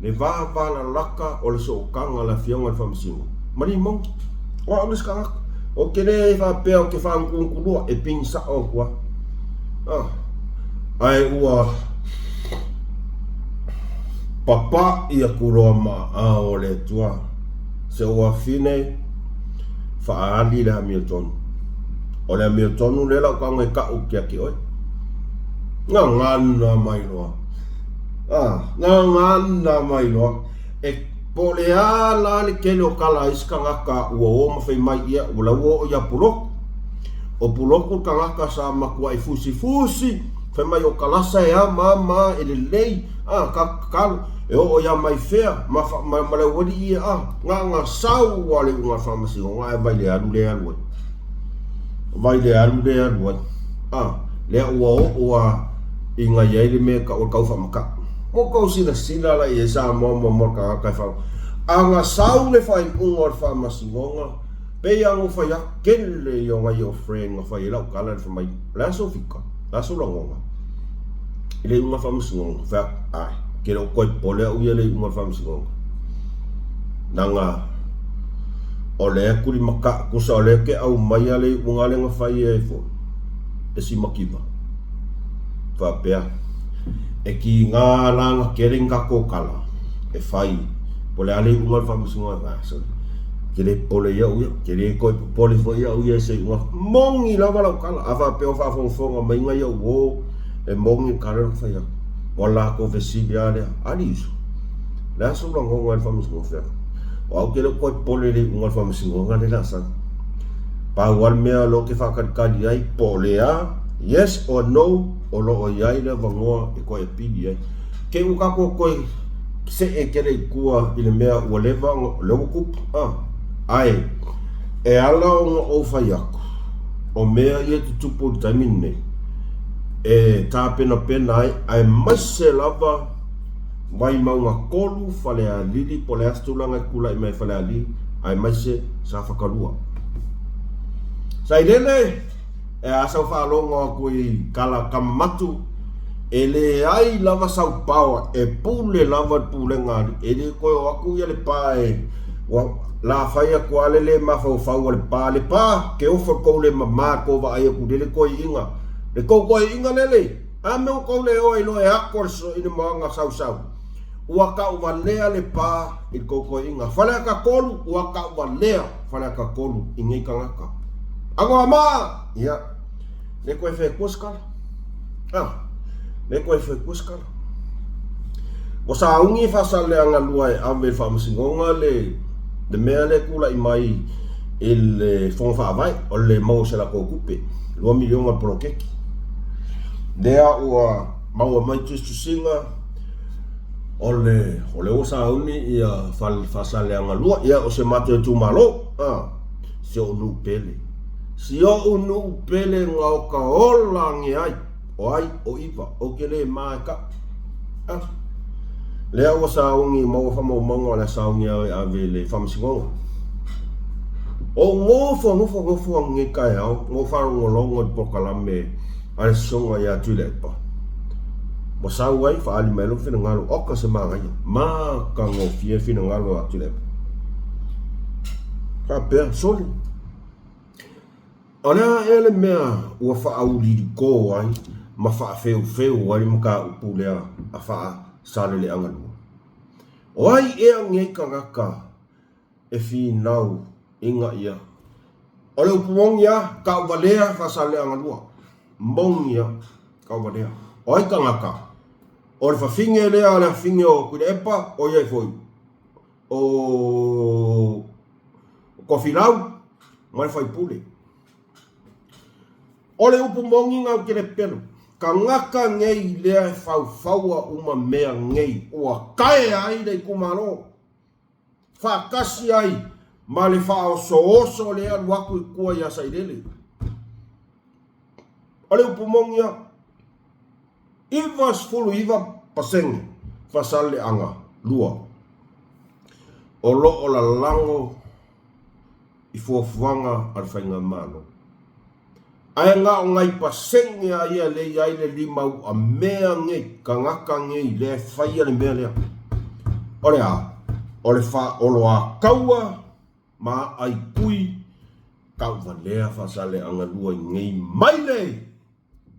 le vāvālalata o le sootaga a le Afioga i le Faamasino ma Limoni. O au le isi tagata, ou te le faapea ou te faagutugutu e pini sao atu lava. Ah, ae ua papaʻi atu loa ma aao o le Atua se uafine faaali le amiotonu. O le amiotonu lea la ou tago e taʻu ia te oe. Gagana mai loa. Ah, gagana mai loa. E po o le a la le tele o tala a isi tagata ua o ma fai mai ia, ua la ua oo ia Puloku. O Puloku le tagata sa matuai fusifusi, fai mai o Kalasa e ama ama e lelei, a, ka tatalo, e oo ia mai fea, ma, ma, ma le aualii ia, a, na, na sau a le iuga o le faamasinoga ae vai le alu lea e alu ai. Vai le alu lea e alu ai. A, lea ua oo a i ga i ai le mea e tau o le tau faamatau. Ua tou silasila la i ai Samoa ma mo le tagata e fau. A na sau le faaiuga o le faamasinoga, pei lava ona ou fai atu, tele ia o nai ou friend na fai ai lau tala le fai mai, o le a sou fika? O le a sou lagona? I le iuga o le faamasinoga, fai atu, ae, ke le o toe popole au ia i le iuga o le faamasinoga. Leaga o lea e tulimatau, tusa o lea e te aumaia le iuga lea na fai ai foi e Simakiva. Faapea, e kiga la na tele ni tatou tala e fai, po o le a le iuga o le faamasinoga, ah, sorry, ke le popole iaʻu ia, ke le toe popole foi iaʻu ia i se iuga. Moni lava lau tala, a faapea o faafogafoga mai nai au uo, e moni le tala lea na fai atu. Ua latou fesili lava lea, Alii, o le a sou lagona i le faamasinoga? Fai atu, o au ke le o toe popole i le iuga o le faamasinoga lea o le a sau. Pau lava le mea o lea ou te faatalitali ai, po o le a, yes or no, o lo o i ai le avanoa e toe apili ai. Kei ua tatou toe see tele i tua i le mea ua leva ona, o lea ua tupu, a. Ae, e ala ona ou fai atu, o mea ia e tutupu i le taimi lenei, e tapenapena ai, aemaise lava Vaimauga 3, Falealili, po o le a se tulaga e tulai mai Falealili, aemaise Safakalua. Sailele, e a sau faalogo atu i tala Kamamatu, e leai lava sau paoa, e pule lava le pulega a alii, e le toe o atu ia le pa e, ua la fai atu lava le le mafaufau a le pa, le pa, ke ofo le tou le mama le tou vaai atu i lele toeaiina, le tou toeaiina lele, A mea ua tou le o ai loa e ako i le moana sausau, ua tauvalea le pa i le tou toeaiina. Faleata 3, ua tauvalea Faleata 3 i nei tagata. Anoamaa! Ia, le toe fai atua se tala. A, le toe fai atua se tala. Ua sauni Faasaleleaga 2 e ave i le faamasinoga le le mea lea e tulai mai i le Fono Faavae, o le maua o se latou tupe, 2 miliona le poloketi. Lea ua maua mai tusitusiga o le o lea ua sauni ia Faasaleleaga 2, ia o se matou itumalo, a, si ou nuu pele. Si ou nuu pele na o ka ola age ai, o ai, o Iva, ou te le ma e kau. A, lea ua sauni maua faamaumauga o le a sauni au e ave i le faamasinoga. O nofo, nofo, nofo au nei taeao, na ou faalogologo i le polokalame a le Sosoga ia Tuilaepa. Ua sau ai, faaali mai lou finagalo, oka se manaia, matagofie finagalo a Tuilaepa. Faapea, sole. O le a ea le mea ua faauliliko ai ma faafeufeu ai le mataupu lea a Faasaleleaga 2? O ai ea nei tagata e finau ina ia. O le upu moni lava, tauvalea Faasaleleaga 2. Moni lava, tauvalea. O ai tagata? O le fafine lea a le afine o Tuilaepa, ʻo ia foi o Tofilau ma le faipule. O le upu moni na ou te le pepelo, tagata nei lea e faufaua uma mea nei ua taea ai le itumalo. Faatasi ai ma le faaosooso lea alu atu i tua ia Sailele. O le upu moni a, 99% Faasaleleaga 2 o lo o lalago i fuafuaga a le Faigamalo. Ae na o nai pasene a ia lea i ai le limauamea nei, tagata nei lea e faia le mea lea. O le a? O le faaoloataua ma aai tui tauvalea Faasaleleaga 2 i nei maile!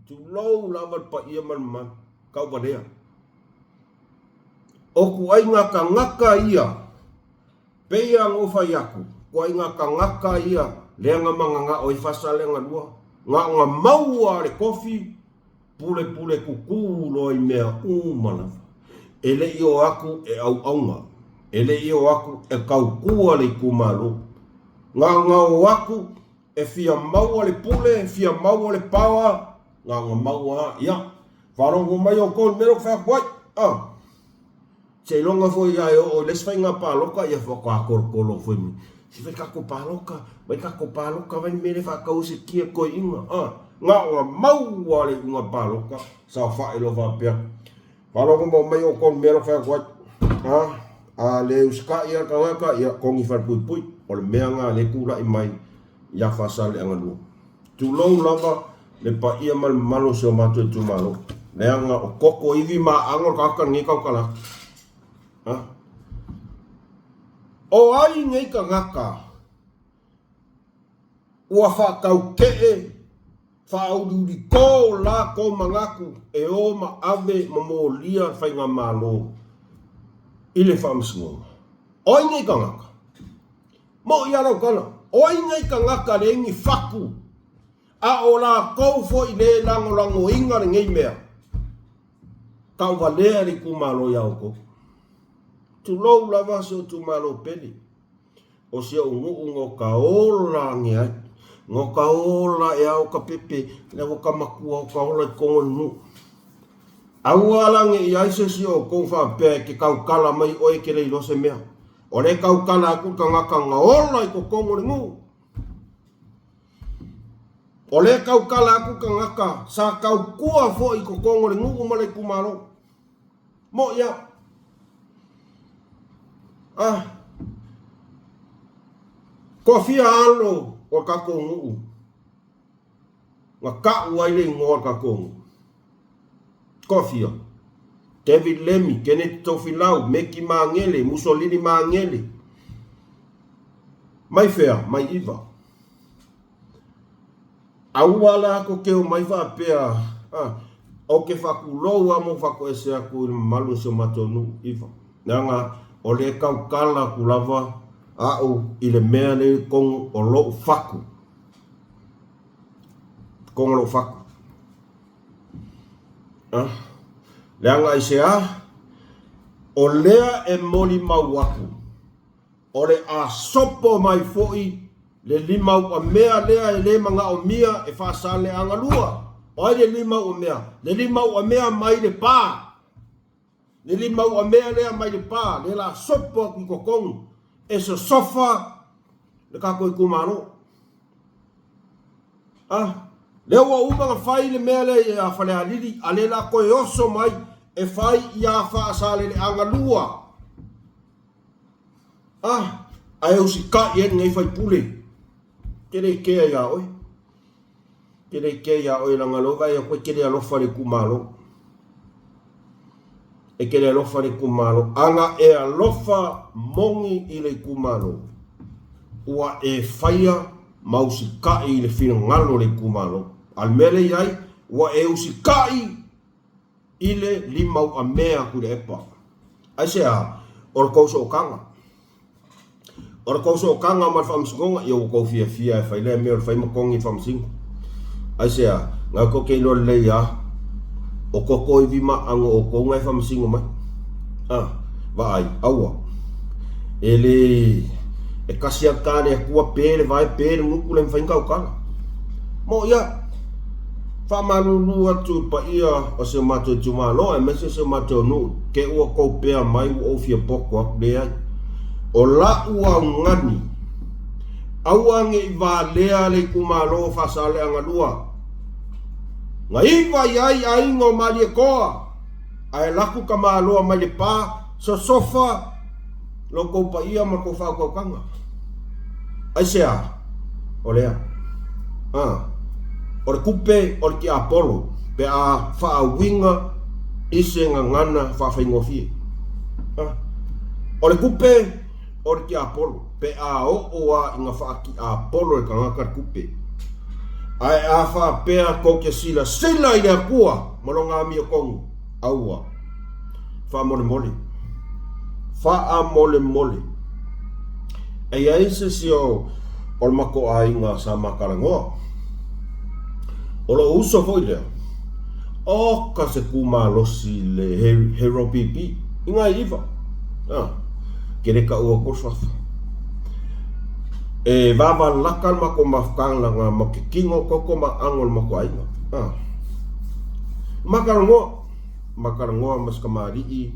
Tulou lava le paia ma le mamalu, tauvalea. O ituaiga tagata ia Pei lava ona ou fai atu, ituaiga tagata ia lea na mananao ai Faasaleleaga 2, na ona maua lava le tofi, pulepule tutu loa i mea uma lava. E le i o atu e auauna, e le i o atu e tautua le itumalo. Na ona o atu e fia maua le pule, fia maua le power, na ona maua lava. Ia, faalogo mai outou i le mea lea ou te fai atu ai. Seiloga foi a e oo i le isi faiga palota ia faatoa tolotolo foi mai. Se fai tatou palota, fai tatou palota, fai le mea lea e faatau ai se kia toeaina. A, na ona maua lava le iuga palota, saofai loa faapea, Faalogo mai outou i le mea lea ou te fai atu ai. A, a le usitai lava le tagata, ia togi falepuipui. O le mea lena lea e tulai mai ia Faasaleleaga 2. Tulou lava le paia ma le mamalu o si o matou itumalo, leaga o koko ivi ma aano le tagata lenei tautala atu. Ha? O ai nei tagata ua faataukee faauliuliko latou manatu e o ma ave ma molia le faigamalo i le faamasinoga? O ai nei tagata? Moʻi lava lau tala, o ai nei tagata leai ni fatu, a o latou foi le lagolagoina lenei mea, tauvalea le itumalo ia outou. Tulou lava si ou itumalo pele, o si ou nuu no ka ola ane ai, no ka ola e ao ka pepe, lea ua ka matua o ka ola i totonu o le nuu. Aua la ne i ai se isi o outou faapea e te tautala mai oe e te le iloa se mea. O lea e tautala atu le tagata na ola i totonu o le nuu. O lea e tautala atu le tagata sa tautua foi i totonu o le nuu ma le itumalo. Moʻi lava. Ah. Toafia alo o le tatou nuu na tau ai le igoa o le tatou nuu. Toafia, David Lemi, Keneti Tofilau, Meki Magele, Musolini Magele. Mai fea? Mai Iva. Aua la ko te omai faapea, ah, o ke faatulou lava ma ou faatoese atu i le mamalu o si o matou nuu, Iva. Leaga o lea e tautala atu lava au i le mea lea i totonu o lou fatu. Totonu o lou fatu. Ah, leaga aisea? O lea e molimau atu, o le a sopo mai foi le limauamea lea e le manaomia e Faasaleleaga 2. O ai le limauamea? Le limauamea mai le pa. Le limauamea lea mai le pa, lea la sopo atu i totonu e sosofa le tatou itumalo. A, lea ua uma ona fai le mea lea ia Falealili, a lea la toe oso mai e fai ia Faasaleleaga 2. A, ae usitai ai lenei faipule. Ke le kea ia oe. Ke le kea ia oe leaga lea ua vaai atu e te le alofa i le itumalo. E te le alofa i le itumalo. Ana e alofa moni i le itumalo, ua e faia ma usitai i le finagalo o le itumalo. A o le mea lea e i ai, ua e usitai i le limauamea Tuilaepa. Aisea? O le tou sootaga. O le tou sootaga ma le faamasinoga, ia ua tou fiafia e fai lea mea o le fai ma togi i le faamasino. Aisea? Na tou te iloa lelei lava, o toto ivi ma aano o outou na e faamasino mai. A, vaai, aua. E le, e kasi atu ta le Atua pe le vae pe le gutu le mafai ona tautala. Moʻi lava. Faamalulu atu i paia o si o matou itumalo aemaise si o matou nuu te ua tou pea mai ua ou fia poto atu, leai. O la'u augani, aua ne i valea le itumalo o Faasaleleaga 2. Gaiva i ai aiga o Malietoa, ae alu atu tamaloa mai Lepa, sosofa lo outou paia ma le tou faautautaga. Aisea? O lea. A. O le tupe o le tiapolo pe a faauiga i se gagana faafaigofie. A. O le tupe o le tiapolo pe a oo a ina faatiapolo e le tagata le tupe. Ae a faapea tou te silasila i le Atua ma Lona amiotonu, aua. Faamolemole. Faamolemole. E i ai se isi o o le matou aiga sa ma talanoa. O lou uso foi lea, oka se ku malosi le Hero PP i ngai iva. Ah, ke le taua atu le suafa. E vavalaka le matou mafutaga ma ke kino toto ma aano o le matou aiga. Ah. Ma talanoa. Ma talanoa ma si kamali'i,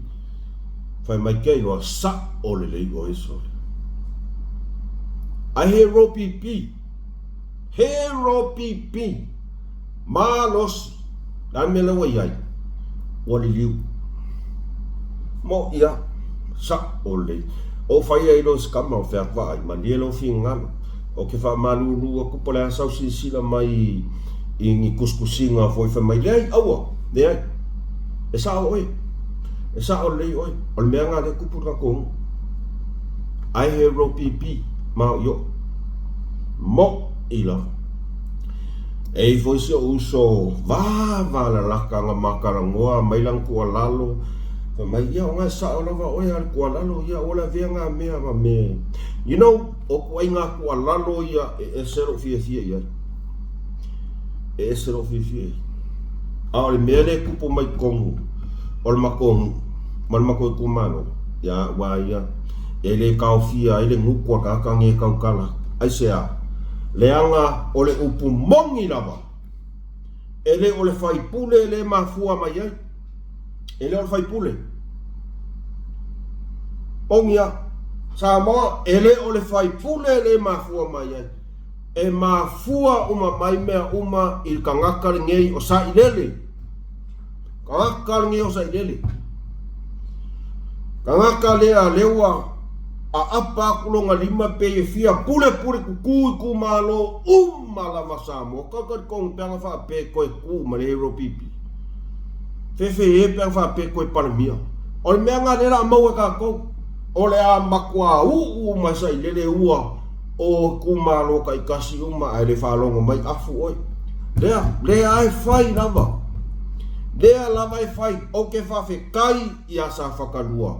fai mai ke iloa sa'o lelei oe sole. Ae he ropipi, he ropipi, malosi, le a le mea lea ua i ai? Ua liliu. Mo'i a, sa'o lelei. Ou fai ai loa i si kama o fea atu vaai, malie lou finagalo. Ou te faamalulu atu po o le a sau silasila mai i ni tusitusiga foi fai mai, Leai, aua, leai. E sao oe. E sao lelei oe. O le mea lena lea e tupu i le tatou nuu. Ae he ropipi maoioʻo. Moʻi lava. E i foi si ou uso vavalalaka na ma talanoa mai lana tuualalo, fai mai, ia o na e sao lava oe a le tuualalo, ia ua lavea na mea ma me. You know, O ituaiga tuualalo ia e ese lou fiafia i ai. E ese lou fiafia i ai. A o le mea lea e tupu mai totonu o le matou nuu ma le matou itumalo, ia au lava ia, e le taofia ai le gutu a tagata nei e tautala. Aisea? Leaga o le upu moni lava, e le o le faipule lea e mafua mai ai. E le o le faipule. Pogi a. Samoa, e le o le faipule le mafua mai ai. E mafua uma mai mea uma i le tagata lenei o Sailele. Tagata lenei o Sailele. Tagata lea lea ua aapa atu lona lima pei e fia pulepule tutu itumalo uma lava Samoa. Tau talitonu pe ana faapea e toe tu ma le Hero PP. Fefe e pe ana faapea e toe Palemia. O le mea lena lea o le a maua e tatou, o le a matua uu uma e sailele ua o itumalo taitasi uma ae le faalogo mai afu oe. Lea, lea e fai lava. Lea lava e fai. Ou te faafetai ia Safata 2.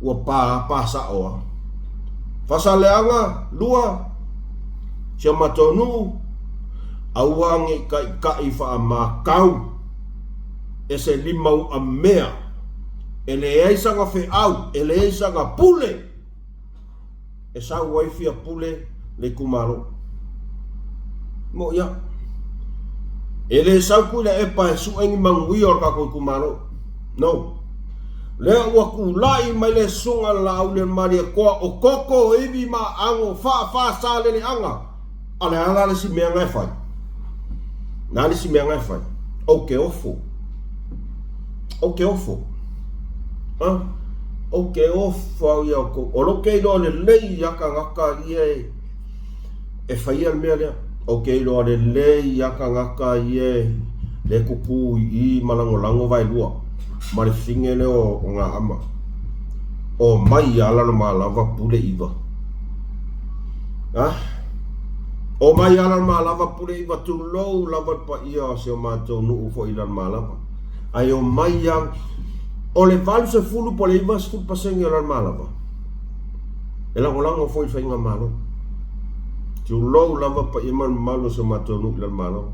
Ua pa pa sa'o a. Fasaleaga 2, si o matou nuu, Aua ne i taʻitaʻi faamakau e se limauʻamea, e leai sana feʻau, e leai sana pule e sau ai fia pule le itumalo. Moʻi a. E le sau Tuilaepa e suʻe ni manuia o le tatou itumalo. No. Lea ua tulai mai le Susuga Laaulemaalietoa o toto, ivi ma aano faafasaleleaga. A o le a la le isi mea na e fai? O le a le isi mea na e fai? Ou te ofo. Ou te ofo. Ha? Ou te ofo au ia outou. O lou te iloa lelei ia tagata ia e, e faia le mea lea. Ou te iloa lelei ia tagata ia e le tutu i i ma lagolago vaelua ma le fine lea o Gaama. O mai ia Lalomalava pule iva. A o mai a Lalomalava pule iva tulou lava le paia o si o matou nuu foi i Lalomalava. Ae o mai a o le 80 po o le 90% o Lalomalava e lagolago foi i le faigamalo. Tulou lava paia ma le mamalu o si o matou nuu i Lalomalava.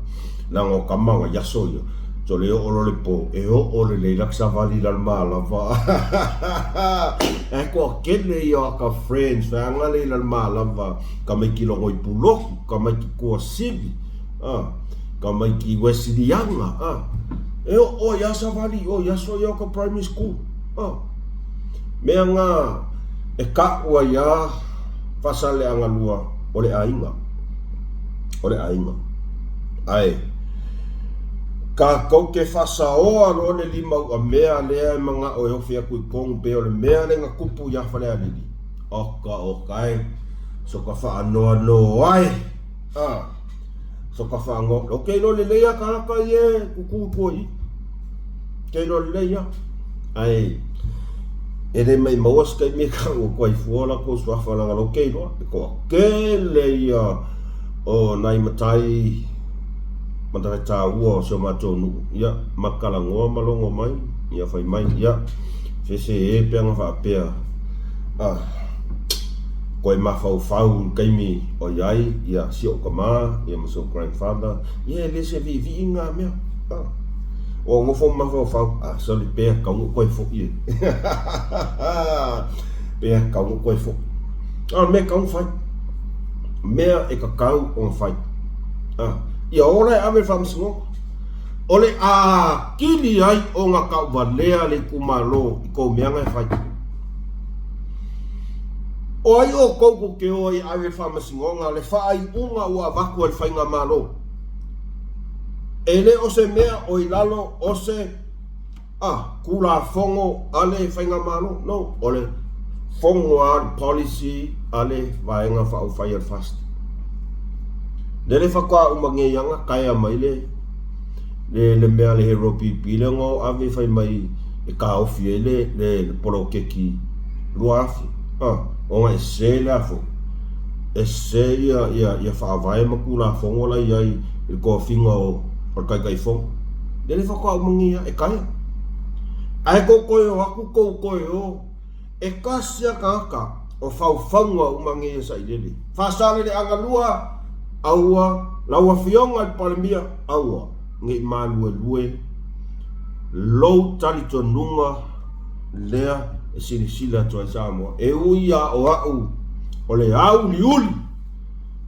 Leaga o tama na i aso ia, so le oo loa le po, e oo lelei la savali i Lalomalava. Ae toatele ia o aka friends feaga le i Lalomalava, tamaiti Logoipuloku, tamaiti Tuasivi, a, tamaiti Uesiliana, a. E oo ai lava savali i o i aso ia o ka primary school, a. Mea na e taʻu ai lava Faasaleleaga 2 o le aiga. O le aiga. Ae, Kākou ke faasaoa loa le limauʻamea lea e manaʻo e ofi aku i konu pei o le mea le na tupu iā Falealili. Oka oka e, so ka faanoanoa e! A, so ka faanoa, o ke iloa lelei a kānaka ia e kuku i tua i i. Ke iloa lelei a. Ae, e le maʻimau se taimi e kau atu ai fua latou suafa leaga lou ke iloa, e toatele ia o nai matai matai taua o si o matou nuu, ia, ma talanoa ma logo mai, ia fai mai, ia, sese e pe ana faapea, a, koe mafaufau i le taimi o i ai, ia, si ou tama, ia ma si ou grandfather, ia e le se viivii na mea, a. Ua nofo ma mafaufau, a sorry, pea kau no koe foʻi e. Pea kau no koe foʻi. A mea kau fai. Mea e kakau ona fai. A, ia ola e ave le faamasinoga. O le atili ai ona tauvalea le itumalo i kou meaga e fai. O ai outou tou te o ai e ave le faamasinoga le faaiuga ua avatu e le faigamalo? E le o se mea o i lalo o se a Tulafono a le Faigamalo, no, o le fono a le policy a le Vaega Faaupufai a le FAST. Lele faatoa uma nei ana taea mai le le le mea a le Hero PP lea na o ave fai mai e taofi ai le le, le poloketi 2000. Ah, ona e sese le a foi. E sese ia, ia, ia faavae ma Tulafono la i ai i le tofiga o, o le Taitaifono. Lele faatoa uma nei lava, e taea. Ae tou toe o atu tou toe o, e tasi lava tagata o faufauga uma nei e sailele. Faasaleleaga lua, aua, lau Afioga i le Palemia, aua ne i maluelue lou talitonuga lea e silasila atu ai Samoa. E ui lava o au o le auliuli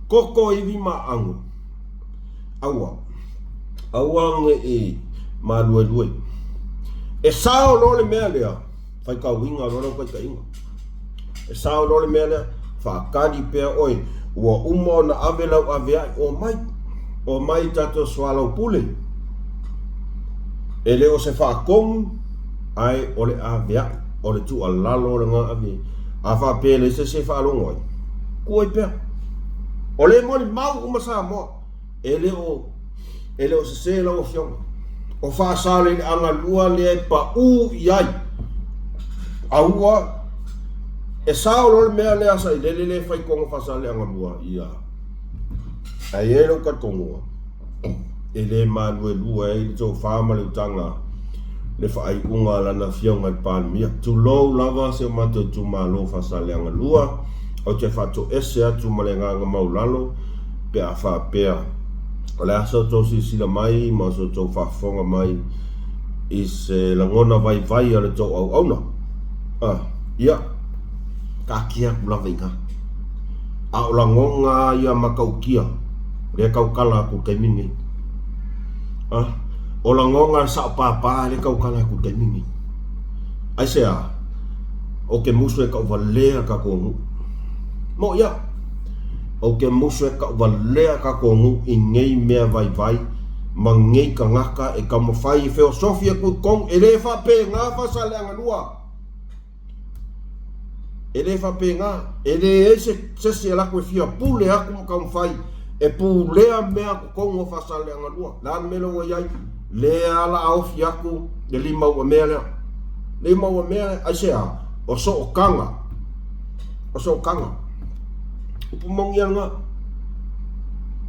koko ivi ma ago, aua, aua ne i maluelue. E sao loa le mea lea, faitauina loa lau taitaiga. E sao loa le mea lea, faatali pea oe, ua uma ona ave lau avea'i, omai, omai tatou soalaupule. E le o se faatonu, ae o le avea'i, o le tuualalo lena ave. A faapea e leai se isi e faalogo ai, tuu ai pea. O lea e molimau uma Samoa, e le o, e le o sese lau Afioga. O Faasaleleaga 2 lea e pau i ai. A ua, e sao loa le mea lea a Sailele lea e fai tonu Faasaleleaga 2, ia. Ae i ai lou talitonuga, e le maluelue ai le tofa ma le utaga le faaiuga a lana Afioga i le Palemia. Tulou lava si o matou itumalo o Faasaleleaga 2, ou te faatoese atu ma le agaga maualalo pe a faapea o le a sa outou silasila mai ma sa outou faafofoga mai i se lagona vaivai a le tou auauna. Ah, ia, taatia atu lava i ina. A o lagona ia matautia, lea e tautala atu i le taimi lenei. Ah, o lagona a le sao pāpā lea e tautala atu i le taimi lenei. Aisea? Ou te musu e tauvalea tatou nuu. Moʻi au. Ou te musu e tauvalea tatou nuu i nei mea vaivai ma nei tagata e taumafai e feosofi atu i totonu. E le faapena Faasaleleaga 2. E le faapena, e leai se esi e alu atu e fia pule atu ma taumafai e pulea mea totonu o Faasaleleaga 2. Le a le mea lea ua i ai? Lea la a ofi atu le limauamea lea. Limauamea lea, aisea? O sootaga. O sootaga. Upu moni lava lena.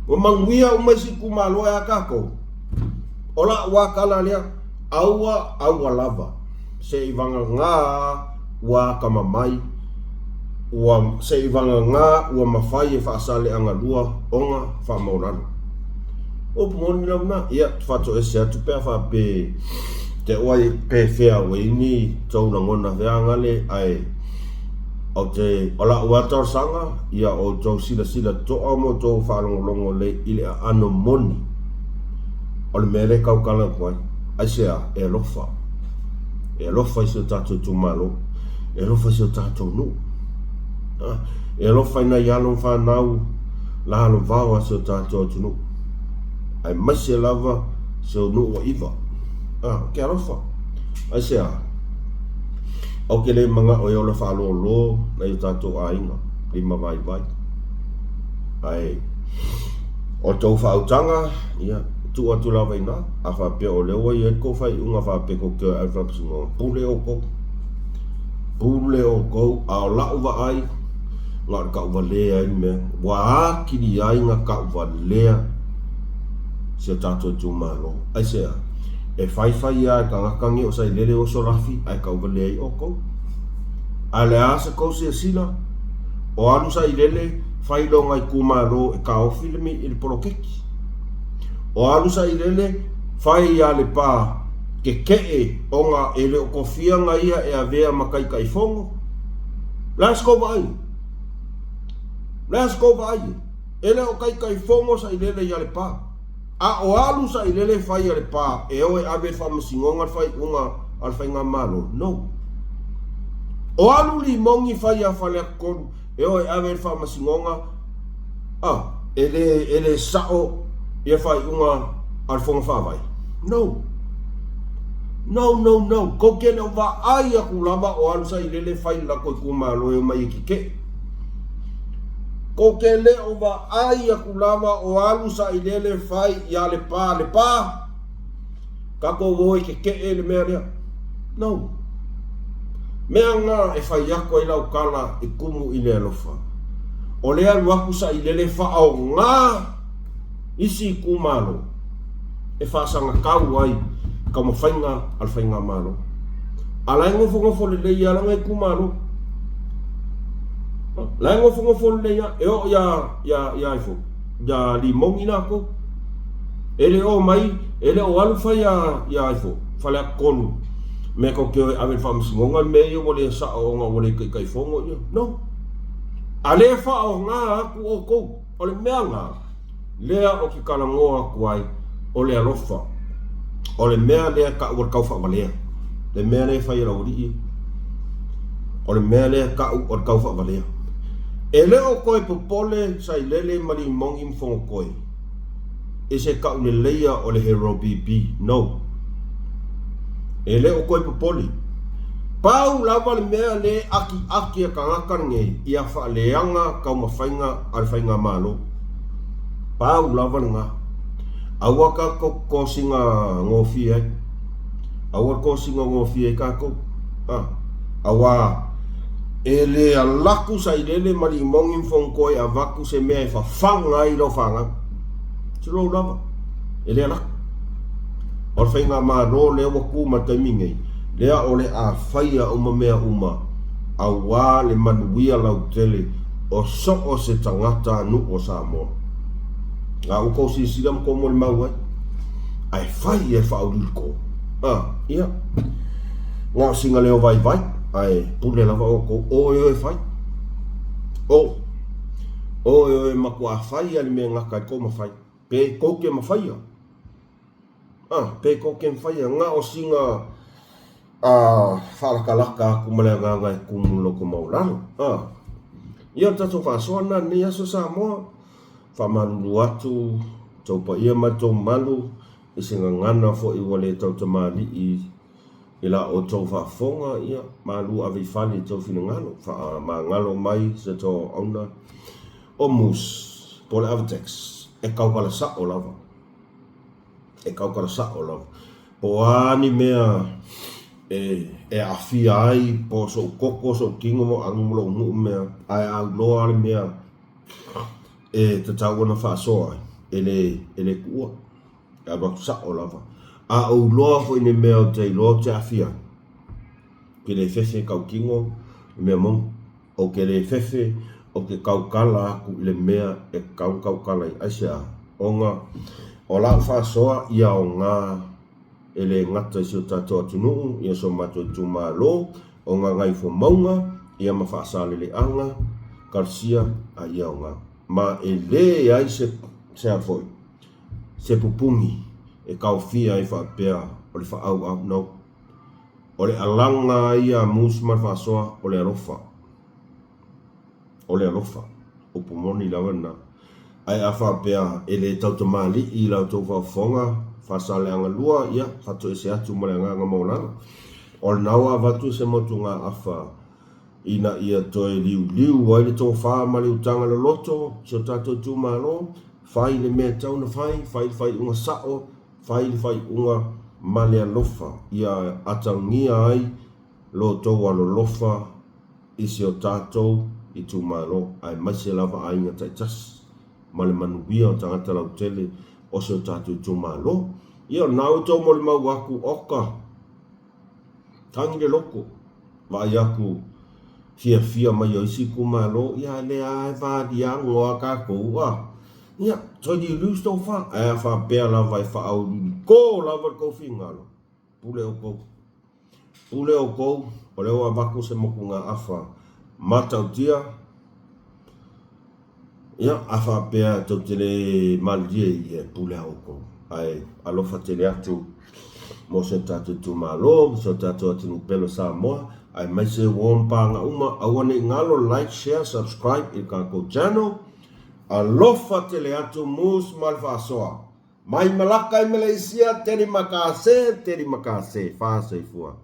Ua manuia uma isi itumalo e a tatou? O la'u lava tala lea, aua, aua lava. Seivagana ua atamamai, ua seivagana ua mafai e Faasaleleaga 2 ona faamaualalo. Upu moni lau na, ia faatoese atu pe a faapea te oai pe fea ua i ni tou lagona feagale ae ou te o la'u lava talosaga ia outou silasila toto'a ma outou faalogologo lelei i le aano moni o le mea lea e tautala atu ai. Aisea? E alofa. E alofa i si o tatou itumalo. E alofa i si o tatou nuu. E alofa i nai alo ma fanau lalo vao a si o tatou atunuu. Aemaise lava Si ou nuu ua iva. A, o ke alofa. Aisea? Ou ke le manaʻo e ola faalōlō nai o tatou aiga lima vaivai. Ae, o le tou faautaga, ia, tuu atu lava i ina. A faapea o lea ua i ai le tou faaiuga faapea tou te o e ave i le faamasinoga, pule outou. Pule outou, a o la'u vaai, na o le tauvalea ai le mea. Ua atili ai na tauvalea si o tatou itumalo. Aisea? E faifai lava e tagata nei o Sailele oso lafi ae tauvalea ai outou. Ae o le a se tou silasila? O alu Sailele fai lona itumalo e taofi le poloketi. O alu Sailele fai ia Lepa keke'e ona e le o tofia na ia e avea ma Taitaifono. Le a se tou vaai? Le a se tou vaai? E le o Taitaifono Sailele ia Lepa. A o alu Sailele fai ia Lepa e o e ave i le faamasinoga le faaiuga a le Faigamalo? No. O alu Limogi fai ia Faleata 3 e o e ave i le faamasinoga a e le, e le sao ia faaiuga a le Fono Faavae? No. No, no, no. Tou te le o vaai atu lava o alu Sailele fai le latou itumalo e omai e keke'e. Tou te le o vaai atu lava o alu Sailele fai ia Lepa, Lepa! Tatou o e keke'e le mea lea. No. Mea na e fai atu ai lau tala e tumu i le alofa. O le alu atu Sailele faaoga isi itumalo e faasagatau ai taumafaiga a le Faigamalo. A la e nofonofo lelei lava lana itumalo. La e nofonofo lelei lava. E oo ia, ia, ia, ia Limogi latou. E le o mai, e le o alu fai ia, ia ifo, Faleata 3, mea tou te o e ave i le faamasinoga le mea ia ua le sao ona ua le Taitaifono ia. No. A le faaaoga atu outou, o le mea lena, lea ou te talanoa atu ai, o le alofa. O le mea lea e tau o le taufaavalea. Le mea lea e fai e le aualii, o le mea lea e tau o le taufaavalea. E le o toe popole Sailele ma Limogi ma Fonotoe i se tauleleia o le Hero BB. No. E le o toe popole. Pau lava le mea lea e akiaki e tagata lenei ia faaleaga taumafaiga a le Faigamalo. Pau lava lena. Aua tatou tosina gofie ai. Aua le tosina gofie ai tatou. A. Aua e le alaku Sailele ma Limogi ma Fonotoe e avatu se mea e fafaga ai lau fanau. Tulou lava. E le alaku. O le Faigamalo lea ua tu ma le taimi nei, lea o le a faia uma mea uma aua le manuia lautele o so o se tagata nuu o Samoa. A ua tou silasila ma tou molimau ai, ae fai e faauliuliko. A, ia, na o sina leo vaivai, ae pule lava outou, o e o e fai. O, o e o e matuā fai a le mea e gata ai tou mafai. Pe tou te mafaia. A, pe tou te mafaia, na o sina a faalakalaka atu ma le agaga e tumu i loto maualalo. A, ia o le tatou faasoa lena i lenei aso Samoa. Faamalulu atu tou paia ma tou mamalu i se gagana foi ua le tautamalii i la outou faafofoga, ia malu ave i fale i tou finagalo, faamagalo mai se tou auauna o Moose po o le Avatex e taukala sao lava, e taukala sao lava. Po o a ni mea e aafia ai po o sou toto, sou tino ma alu ma lou nuu mea, ae a iloa le mea e tatau ona faasoa ai, e le, e le tuua, e alu atu sao lava. A ou iloa foi i ni mea ou te iloa ou te aafia ai, ou te le fefe e tautino i mea moni, ou te le fefe ou te tautala atu i le mea e tatau ona tautala ai. Aisea? Ona o lau faasoa ia aoga e le gata i si o tatou atunuu, ia so matou itumalo, o Gagaifomauga, ia ma Faasaleleaga, Kalasia, a ia aoga. Ma e leai se, se a foi, se pupuni e taofia ai faapea o le faaauau, no. O le alaga ai ia Moose ma le faasoa, o le alofa. O le alofa. Upu moni lava lena. Ae a faapea e le tautamalii i la outou faafofoga, Faasaleleaga 2, ia, faatoese atu ma le agaga maualalo. O lena ua avatu se motugaafa ina ia toe liuliu ai le tofa ma le utaga loloto i si o tatou itumalo, fai le mea e tatau ona fai, fai le faaiuga sao, fai le faaiuga ma le alofa, ia atagia ai lo outou alolofa i si o tatou itumalo, aemaise lava aiga taitasi ma le manuia o tagata lautele o si o tatou itumalo. Ia, o lena ua outou molimau atu, oka, tagi le loto, vaai atu fiafia mai o isi itumalo, ia a lea lava e valiago lava tatou, a. Ia, toe liuliu se tofa, ae a faapea lava e faauliulito lava le tou finagalo, pule outou. Pule outou, o lea ua avatu se motugaafa matautia, ia, a faapea tou te le malilie, ia e pule lava outou. Ae alofa tele atu mo si o tatou itumalo, mo si o tatou atunuu pele o Samoa, aemaise uo ma paga uma, aua ne i galo, like, share, subscribe i le tatou channel. Alofa tele atu, mus ma le faasoa. Mai Malaka i Malaysia, terima kasih, terima kasih. Fa soifua.